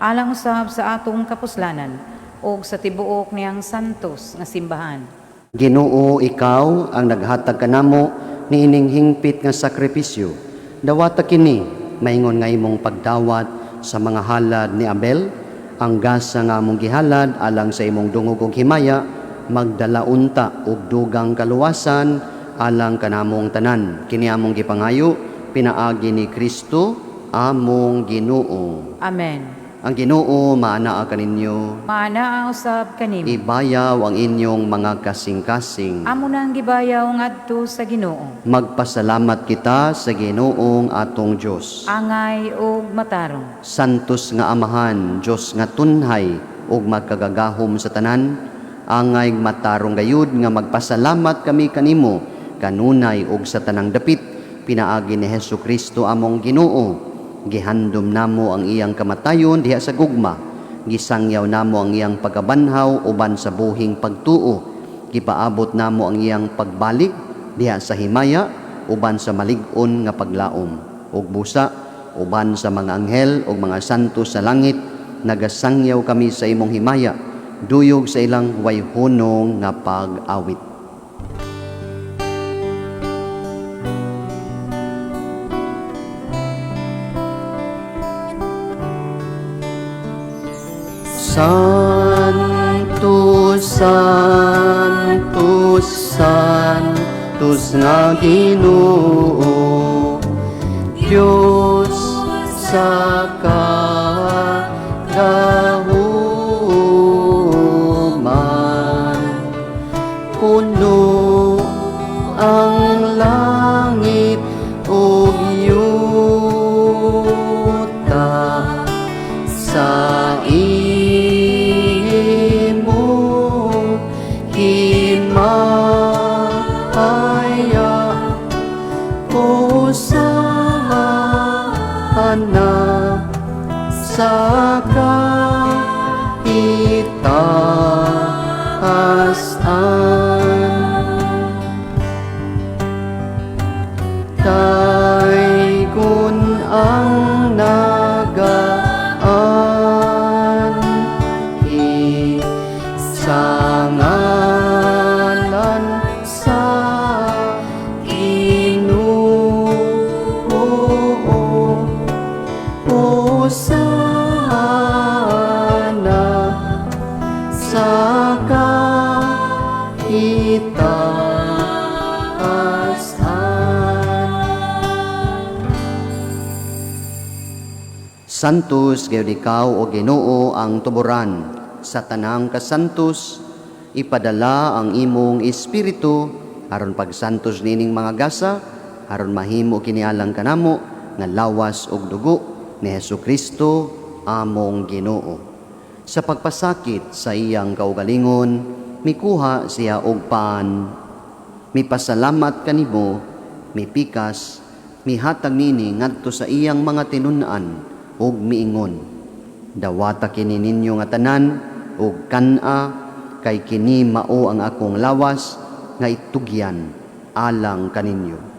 alang usab sa atong kapuslanan ug sa tibuok niyang santos nga simbahan. Ginoo, ikaw ang naghatag kanamo niining hingpit nga sakripisyo. Dawata kini maingon nga imong pagdawat sa mga halad ni Abel, ang gasa nga among gihalad alang sa imong dungog ug himaya, magdala unta og dugang kaluwasan alang kanamong tanan. Kini among gipangayo pinaagi ni Kristo among Ginoo. Amen. Ang Ginoo maanaa kaninyo. Maanaa usab kanimo. Ibayaw ang inyong mga kasing-kasing. Amo nang gibayaw ngadto sa Ginoo. Magpasalamat kita sa Ginoong atong Dios. Angay ug matarong. Santos nga Amahan, Dios nga tunhay ug magkagagahom sa tanan, angay matarong gayud nga magpasalamat kami kanimo kanunay ug sa tanang dapit pinaagi ni Hesus Kristo among Ginoo. Gihandom namo ang iyang kamatayon diha sa gugma, gisangyaw namo ang iyang pagkabanhaw uban sa buhing pagtuo, gipaabot namo ang iyang pagbalik diha sa himaya uban sa malig-on nga paglaom, ug busa uban sa mga anghel ug mga santo sa langit, nagasangyaw kami sa imong himaya, duyog sa ilang wayhunong nga pag-awit. Santo, Santo, Santos nga Ginoo, Dios sa kagahuman. Puno ang langit ug yuta sa imong himaya. Hosana sa kaitaasan. Daygon ang nagaanhi sa ngalan sa Ginoo. Hosana sa kaitaasan. Santos gayud ikaw o Ginoo ang tuboran sa tanang kasantos, ipadala ang imong espiritu aron pagsantos nining mga gasa, aron mahimo kini alang kanamo nga lawas ug dugo ni Hesus Kristo among Ginoo. Sa pagpasakit sa iyang kaugalingon, mikuha siya og pan, mipasalamat kanimo, mipikas, mihatag nini ngadto sa iyang mga tinun-an ug miingon, dawata kini ninyo nga tanan ug kan-a, kay kini mao ang akong lawas nga itugyan alang kaninyo.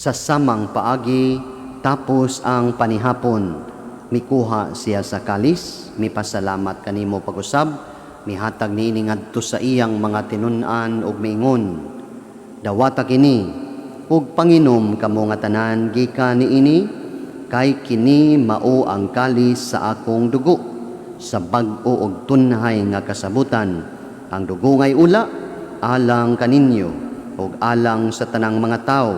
Sa samang paagi, tapos ang panihapon, mikuha siya sa kalis, mipasalamat kanimo pag-usab, mihatag niini ngadto sa iyang mga tinun-an ug miingon, dawata kini ug panginom kamo nga tanan gikan niini, kay kini mao ang kalis sa akong dugo, sa bag-o og tunhay nga kasabutan. Ang dugo ngay ula alang kaninyo ug alang sa tanang mga tawo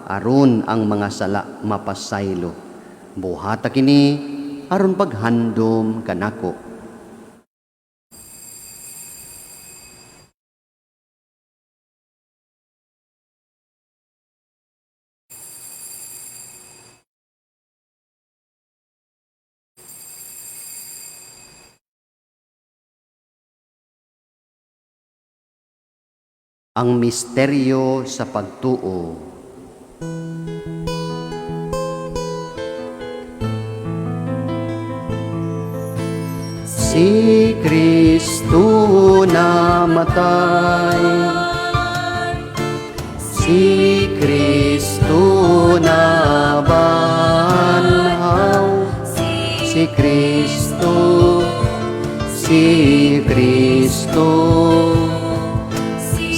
aron ang mga sala mapasaylo. Buhata kini aron paghandom kanako. Ang misteryo sa pagtuo. Si Kristo namatay, si Kristo nabanhaw, si Kristo, si Kristo,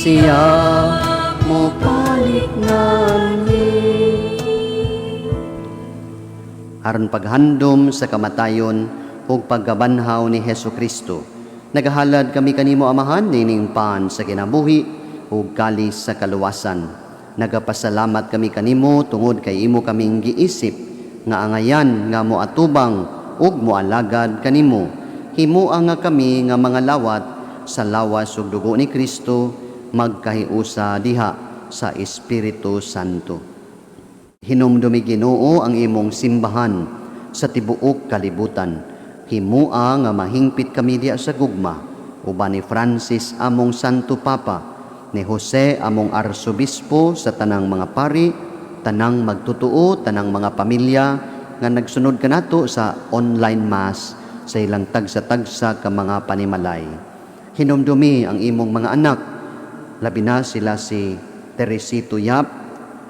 siya mobalik nganhi. Aron paghandom sa kamatayon ug pagkabanhaw ni Hesus Kristo, nagahalad kami kanimo, Amahan, nining pan sa kinabuhi ug kalis sa kaluwasan. Nagapasalamat kami kanimo tungod kay imo kaming giisip nga angayan nga moatubang ug moalagad kanimo. Himoa nga kami nga mga lawat sa lawas ug dugo ni Kristo magkahiusa diha sa Espiritu Santo. Hinumdumi, Ginoo, ang imong simbahan sa tibuok kalibutan. Himua nga mahingpit kami diha sa gugma uban ni Francis among Santo Papa, ni Jose among Arsobispo, sa tanang mga pari, tanang magtutuo, tanang mga pamilya nga nagsunod kanato sa online mass sa ilang tagsa-tagsa ka mga panimalay. Hinumdumi ang imong mga anak, labi na sila si Teresito Yap,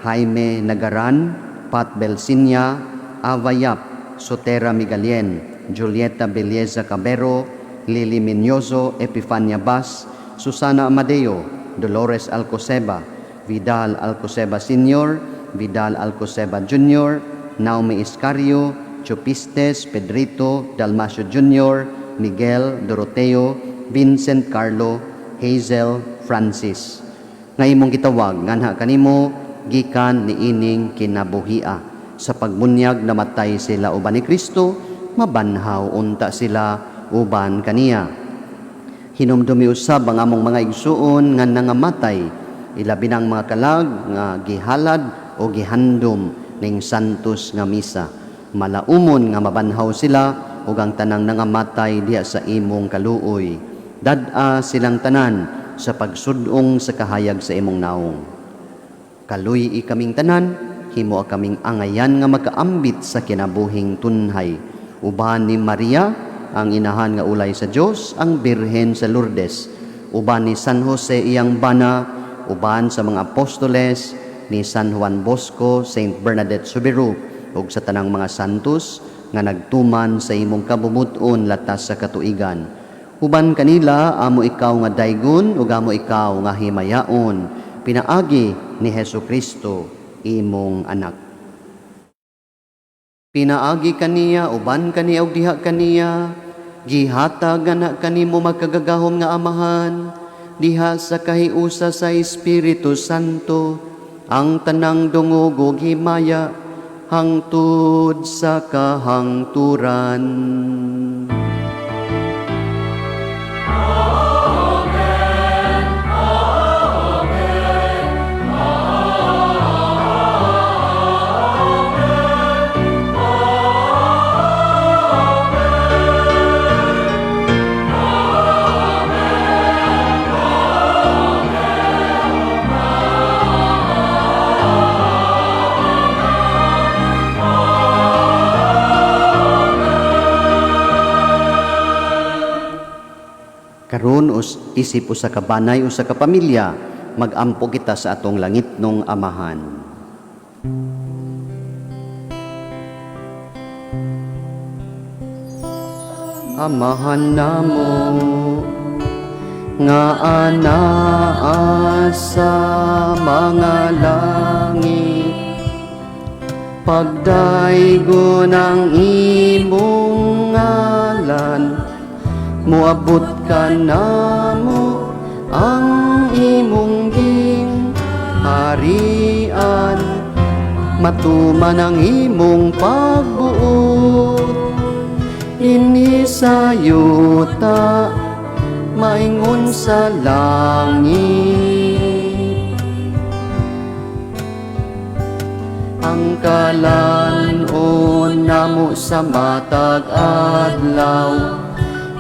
Jaime Nagaran, Pat Belsinya, Ava Yap, Sotera Migalien, Julieta Belleza Cabero, Lily Minyoso, Epifania Bas, Susana Amadeo, Dolores Alcoseba, Vidal Alcoseba Sr., Vidal Alcoseba Jr., Naomi Iscario, Chupistes, Pedrito, Dalmasio Jr., Miguel, Doroteo, Vincent Carlo, Hazel, Francis, nga imong gitawag nganha kanimo gikan niining kinabuhia. Sa pagbunyag namatay sila uban ni Kristo, mabanhaw unta sila uban kaniya. Hinumdumi usab ang among mga igsuon nga nangamatay, ilabi nang mga kalag nga gihalad o gihandom ning santos nga misa. Malaumon nga mabanhaw sila ug ang tanang nangamatay diha sa imong kaluoy. Dad-a silang tanan sa pagsudong sa kahayag sa imong naong. Kaluy-i kaming tanan, himoa kaming angayan nga makaambit sa kinabuhing tunhay. Uban ni Maria, ang inahan nga ulay sa Dios, ang Birhen sa Lourdes. Uban ni San Jose iyang bana, uban sa mga apostoles, ni San Juan Bosco, Saint Bernadette Soubirous, ug sa tanang mga santos nga nagtuman sa imong kabubut-on latas sa katuigan. Uban kanila amo ikaw nga daygon ug amo ikaw nga himayaon, pinaagi ni Hesus Kristo imong anak. Pinaagi kaniya, uban kaniya ug diha kaniya, gihatag ana kanimo makagagahom nga Amahan, diha sa kahiusa sa Espiritu Santo, ang tanang dungog ug himaya hangtod sa kahangturan. Karon isip usa ka banay, usa ka pamilya, magampo kita sa atong langitnong Amahan. Amahan namo nga anaa sa mga langit, pagdaygon ang imong ngalan, Moabot kanamo ang imong gingharian, matuman ang imong pagbuot dinhi sa yuta maingon sa langit. Ang kalan-on namo sa matag adlaw,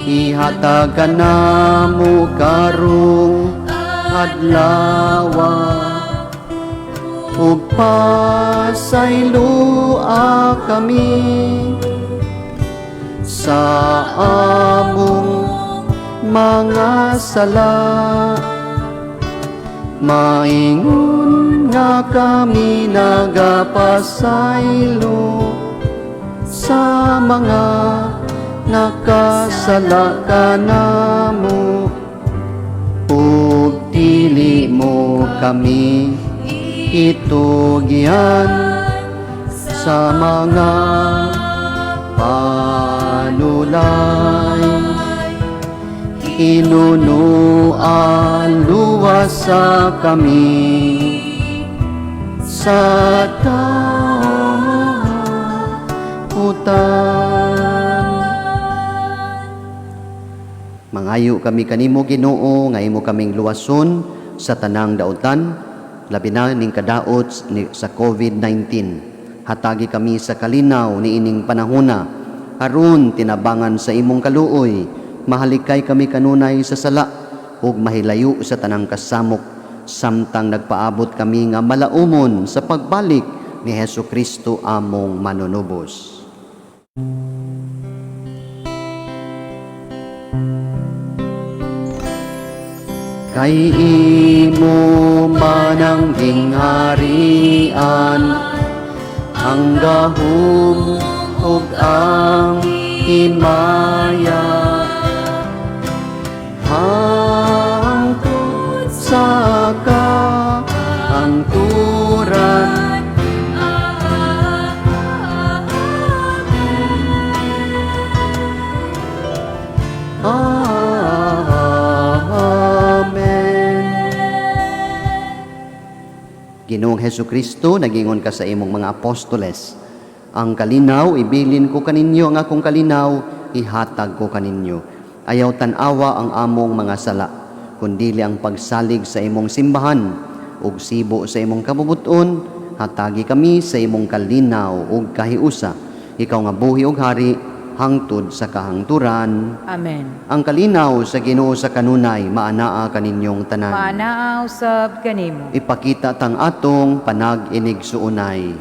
ihatag kanamo karong adlawa, ug pasayloa kami sa among mga sala, maingon nga kami nagapasaylo sa mga nakasala kanamo, ug dili mo kami itugyan sa mga panulay. Hinunoa luwasa kami sa dautan. Mangayo kami kanimo, Ginoo, nga imo kaming luwason sa tanang dautan, labi na ning kadaot ni sa COVID-19. Hatagi kami sa kalinaw niining panahona, aron tinabangan sa imong kaluoy, mahalikay kami kanunay sa sala ug mahilayo sa tanang kasamok, samtang nagpaabot kami nga malaumon sa pagbalik ni Hesu Kristo among manunubos. Kay imo man ang gingharian, ang gahom ug ang himaya, hangtod sa kahangturan. Amen. Ginoong Hesu Kristo, nagingon ka sa imong mga apostoles, "Ang kalinaw ibilin ko kaninyo, ang akong kalinaw ihatag ko kaninyo." Ayaw tan-awa ang among mga sala, kundili ang pagsalig sa imong simbahan ug sibo sa imong kabubut-on, hatagi kami sa imong kalinaw ug kahiusa. Ikaw nga buhi ug hari hangtod sa kahangturan. Amen. Ang kalinaw sa Ginoo sa kanunay maanaa kaninyong tanan. Maanaa usab kanimo. Ipakita tang atong panag-inigsuonay.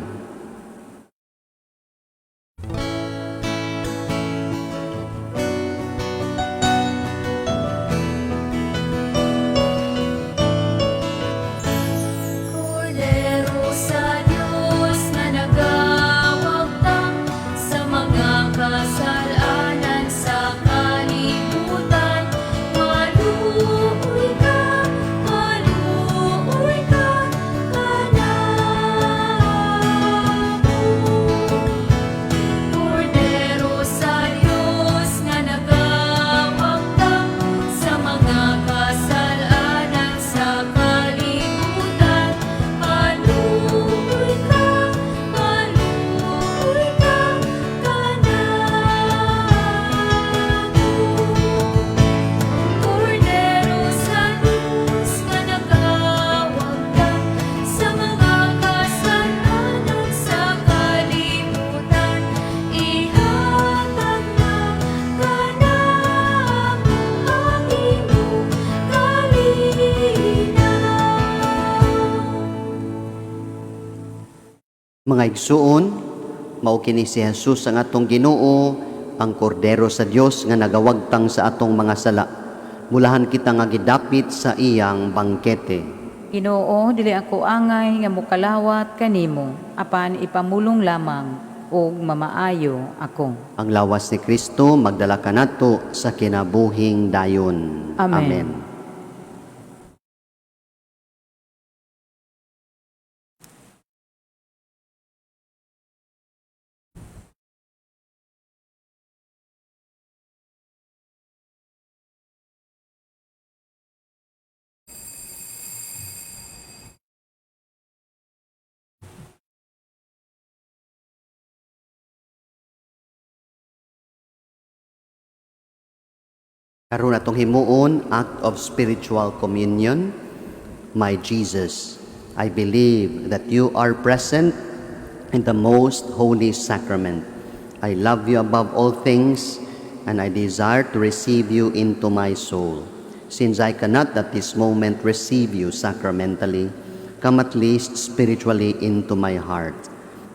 Kordero sa Dios nga nagawagtang sa mga kasalanan sa kalibutan, maluoy ka, maluoy ka kanamo. Kordero sa Dios nga nagawagtang sa mga kasalanan sa kalibutan, maluoy ka, maluoy ka kanamo. Kordero sa Dios nga nagawagtang sa mga kasalanan sa kalibutan, ihatag na kanamo ang imong kalinaw. Mga igsuon, mao kini si Jesus ang atong Ginoo, ang Kordero sa Dios nga nagawagtang sa atong mga sala. Mulahan kita nga gidapit sa iyang bangkete. Ginoo, dili ako angay nga mokalawat kanimo, apan ipamulong lamang ug mamaayo ako. Ang lawas ni Kristo magdala kanato sa kinabuhing dayon. Amen. Amen. Karon atong himuon, act of spiritual communion. My Jesus, I believe that you are present in the most holy sacrament. I love you above all things, and I desire to receive you into my soul. Since I cannot at this moment receive you sacramentally, come at least spiritually into my heart.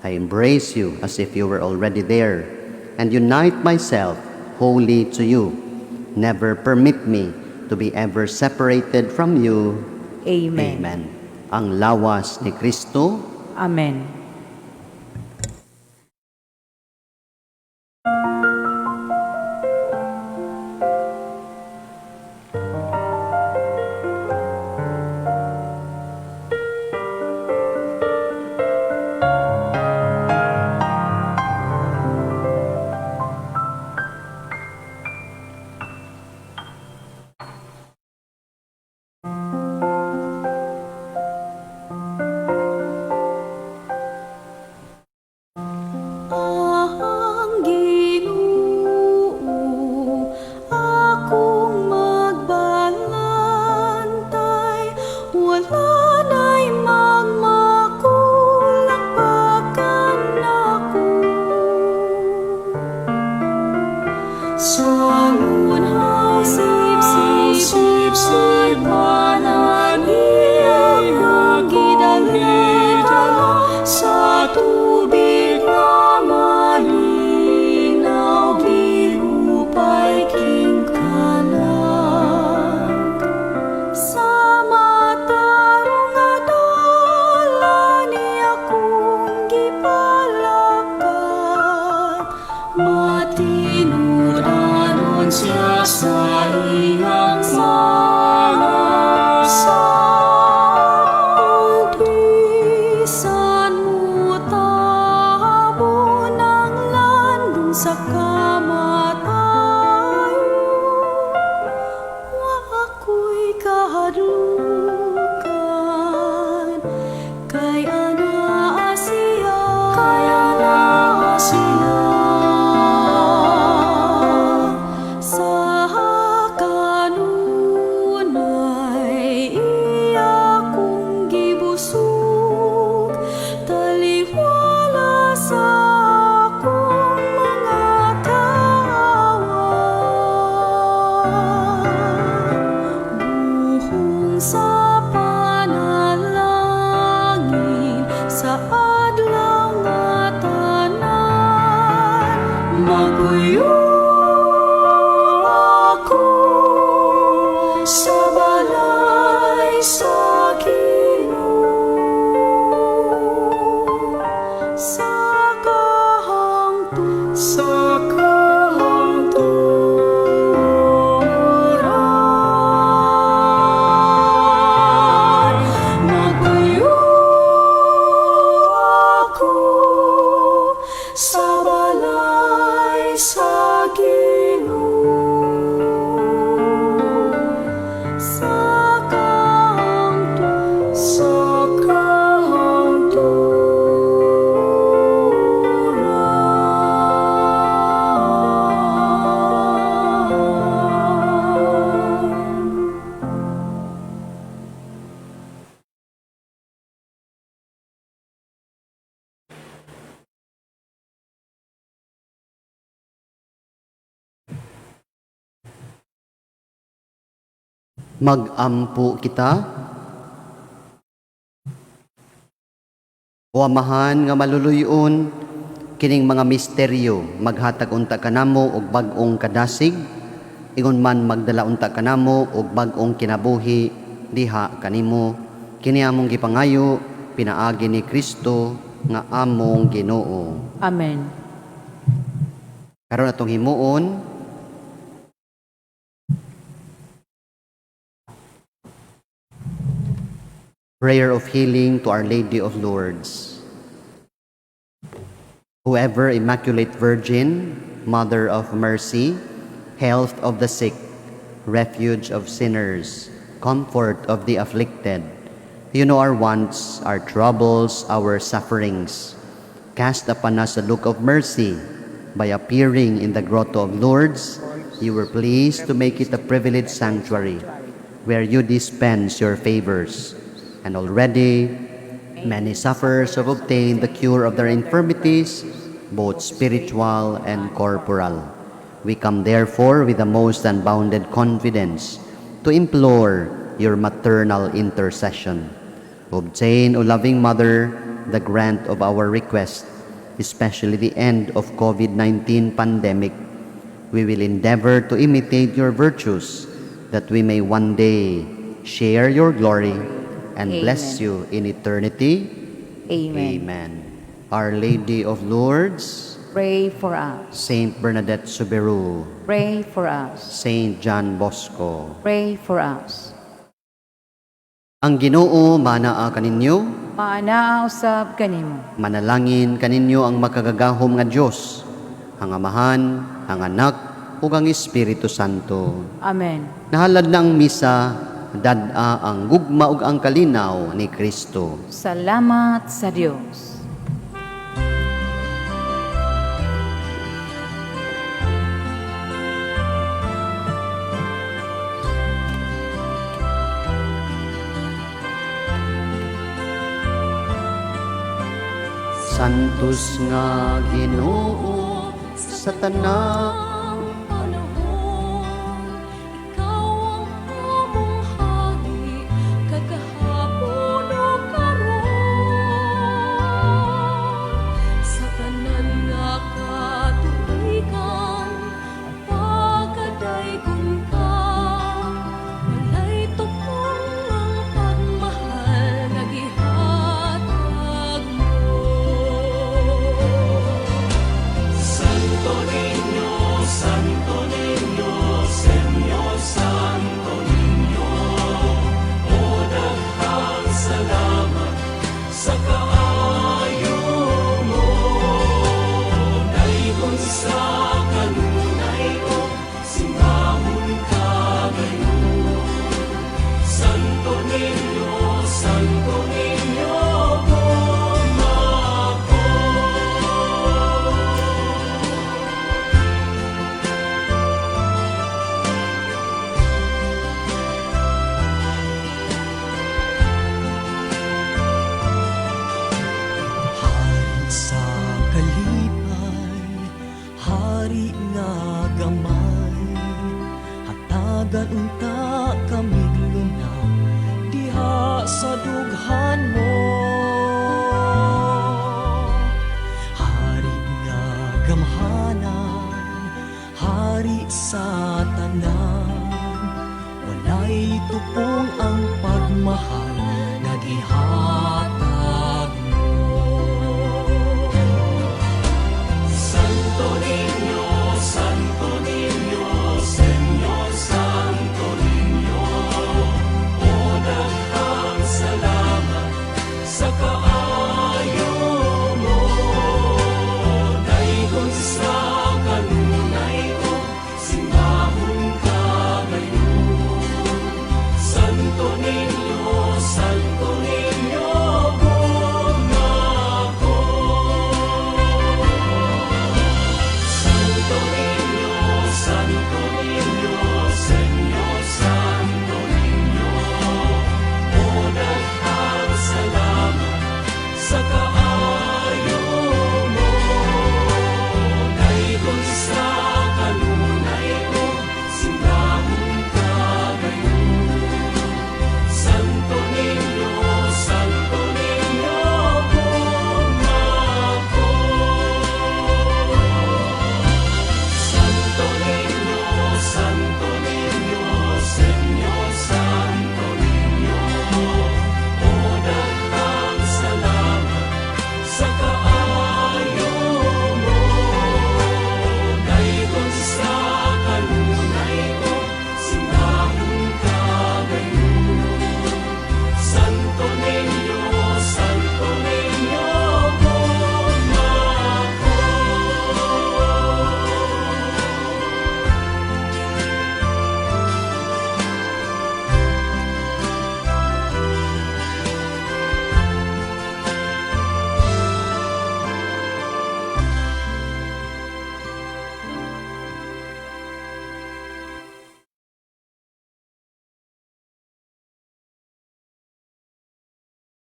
I embrace you as if you were already there, and unite myself wholly to you. Never permit me to be ever separated from you. Amen. Amen. Ang lawas ni Kristo. Amen. Ang Ginoo akong magbalantay, wala na'y magmakulang pa kanako. Sa unhaw sipsip niya akong gidala sa tubig nga malinaw, gihupay kingkalag. Sa matarong nga dalan niya akong gipalakat, matinud-anon siya sa iyang mga sala. Bisan mutabon ang landong sa kamatayon, wa ako'y kahadlukan, kay anaa siya, kay anaa siya. Sa kanunay iya akong gibusog, taliwala sa akong mga kaaway. Buhong sa panalangin sa adlaw nga tanan, magpuyo ako sa balay sa Ginoo, sa kahangturan. Sa kahangturan. Magpuyo ako sa balay sa Ginoo, sa kahangturan. Sa kahangturan. Magampo kita. O Amahan nga maluluyon, kining mga misteryo maghatag unta kanamo og bag-ong kadasig, ingon man magdala unta kanamo og bag-ong kinabuhi diha kanimo. Kini among gipangayo pinaagi ni Kristo nga among Ginoo. Amen. Karon atong himuon, prayer of healing to Our Lady of Lourdes. Whoever Immaculate Virgin, Mother of Mercy, health of the sick, refuge of sinners, comfort of the afflicted, you know our wants, our troubles, our sufferings. Cast upon us a look of mercy by appearing in the grotto of Lourdes You were pleased to make it a privileged sanctuary where you dispense your favors. And already, many sufferers have obtained the cure of their infirmities, both spiritual and corporal. We come therefore with the most unbounded confidence to implore your maternal intercession. Obtain, O loving Mother, the grant of our request, especially the end of COVID-19 pandemic. We will endeavor to imitate your virtues, that we may one day share your glory and bless Amen. You in eternity. Amen. Amen. Our Lady of Lourdes, Pray for us. Saint Bernadette Soubirous, Pray for us. Saint John Bosco. Pray for us. Ang Ginoo manaa kaninyo. Maanaa usab kanimo. Manalangin kaninyo ang makagagahom nga Dios, ang Amahan, ang Anak, ug ang Espiritu Santo. Amen. Nahalad na ang misa, dad-a ang gugma ug ang kalinaw ni Kristo. Salamat sa Dios. Santos nga Ginoo sa tanang Panahon, ikaw ang among hari, kagahapon o karon. Sa tanan nga katuigan, pagkadaygon ka, walay tupong ang pagmahal nga gihatag mo. Santo Niño, Santo Niño, Señor Santo Niño, o daghang salamat sa kaayo mo. Daygon sa kanunay ko, simbahon ka gayon. Santo Niño, Santo Niño, gugma ko. Hari sa kalipay, hari nga gamay, hatagan unta kamig luna diha sa dughan mo. Hari nga gamhanan, hari sa tanan, walay tupong ang pagmahal.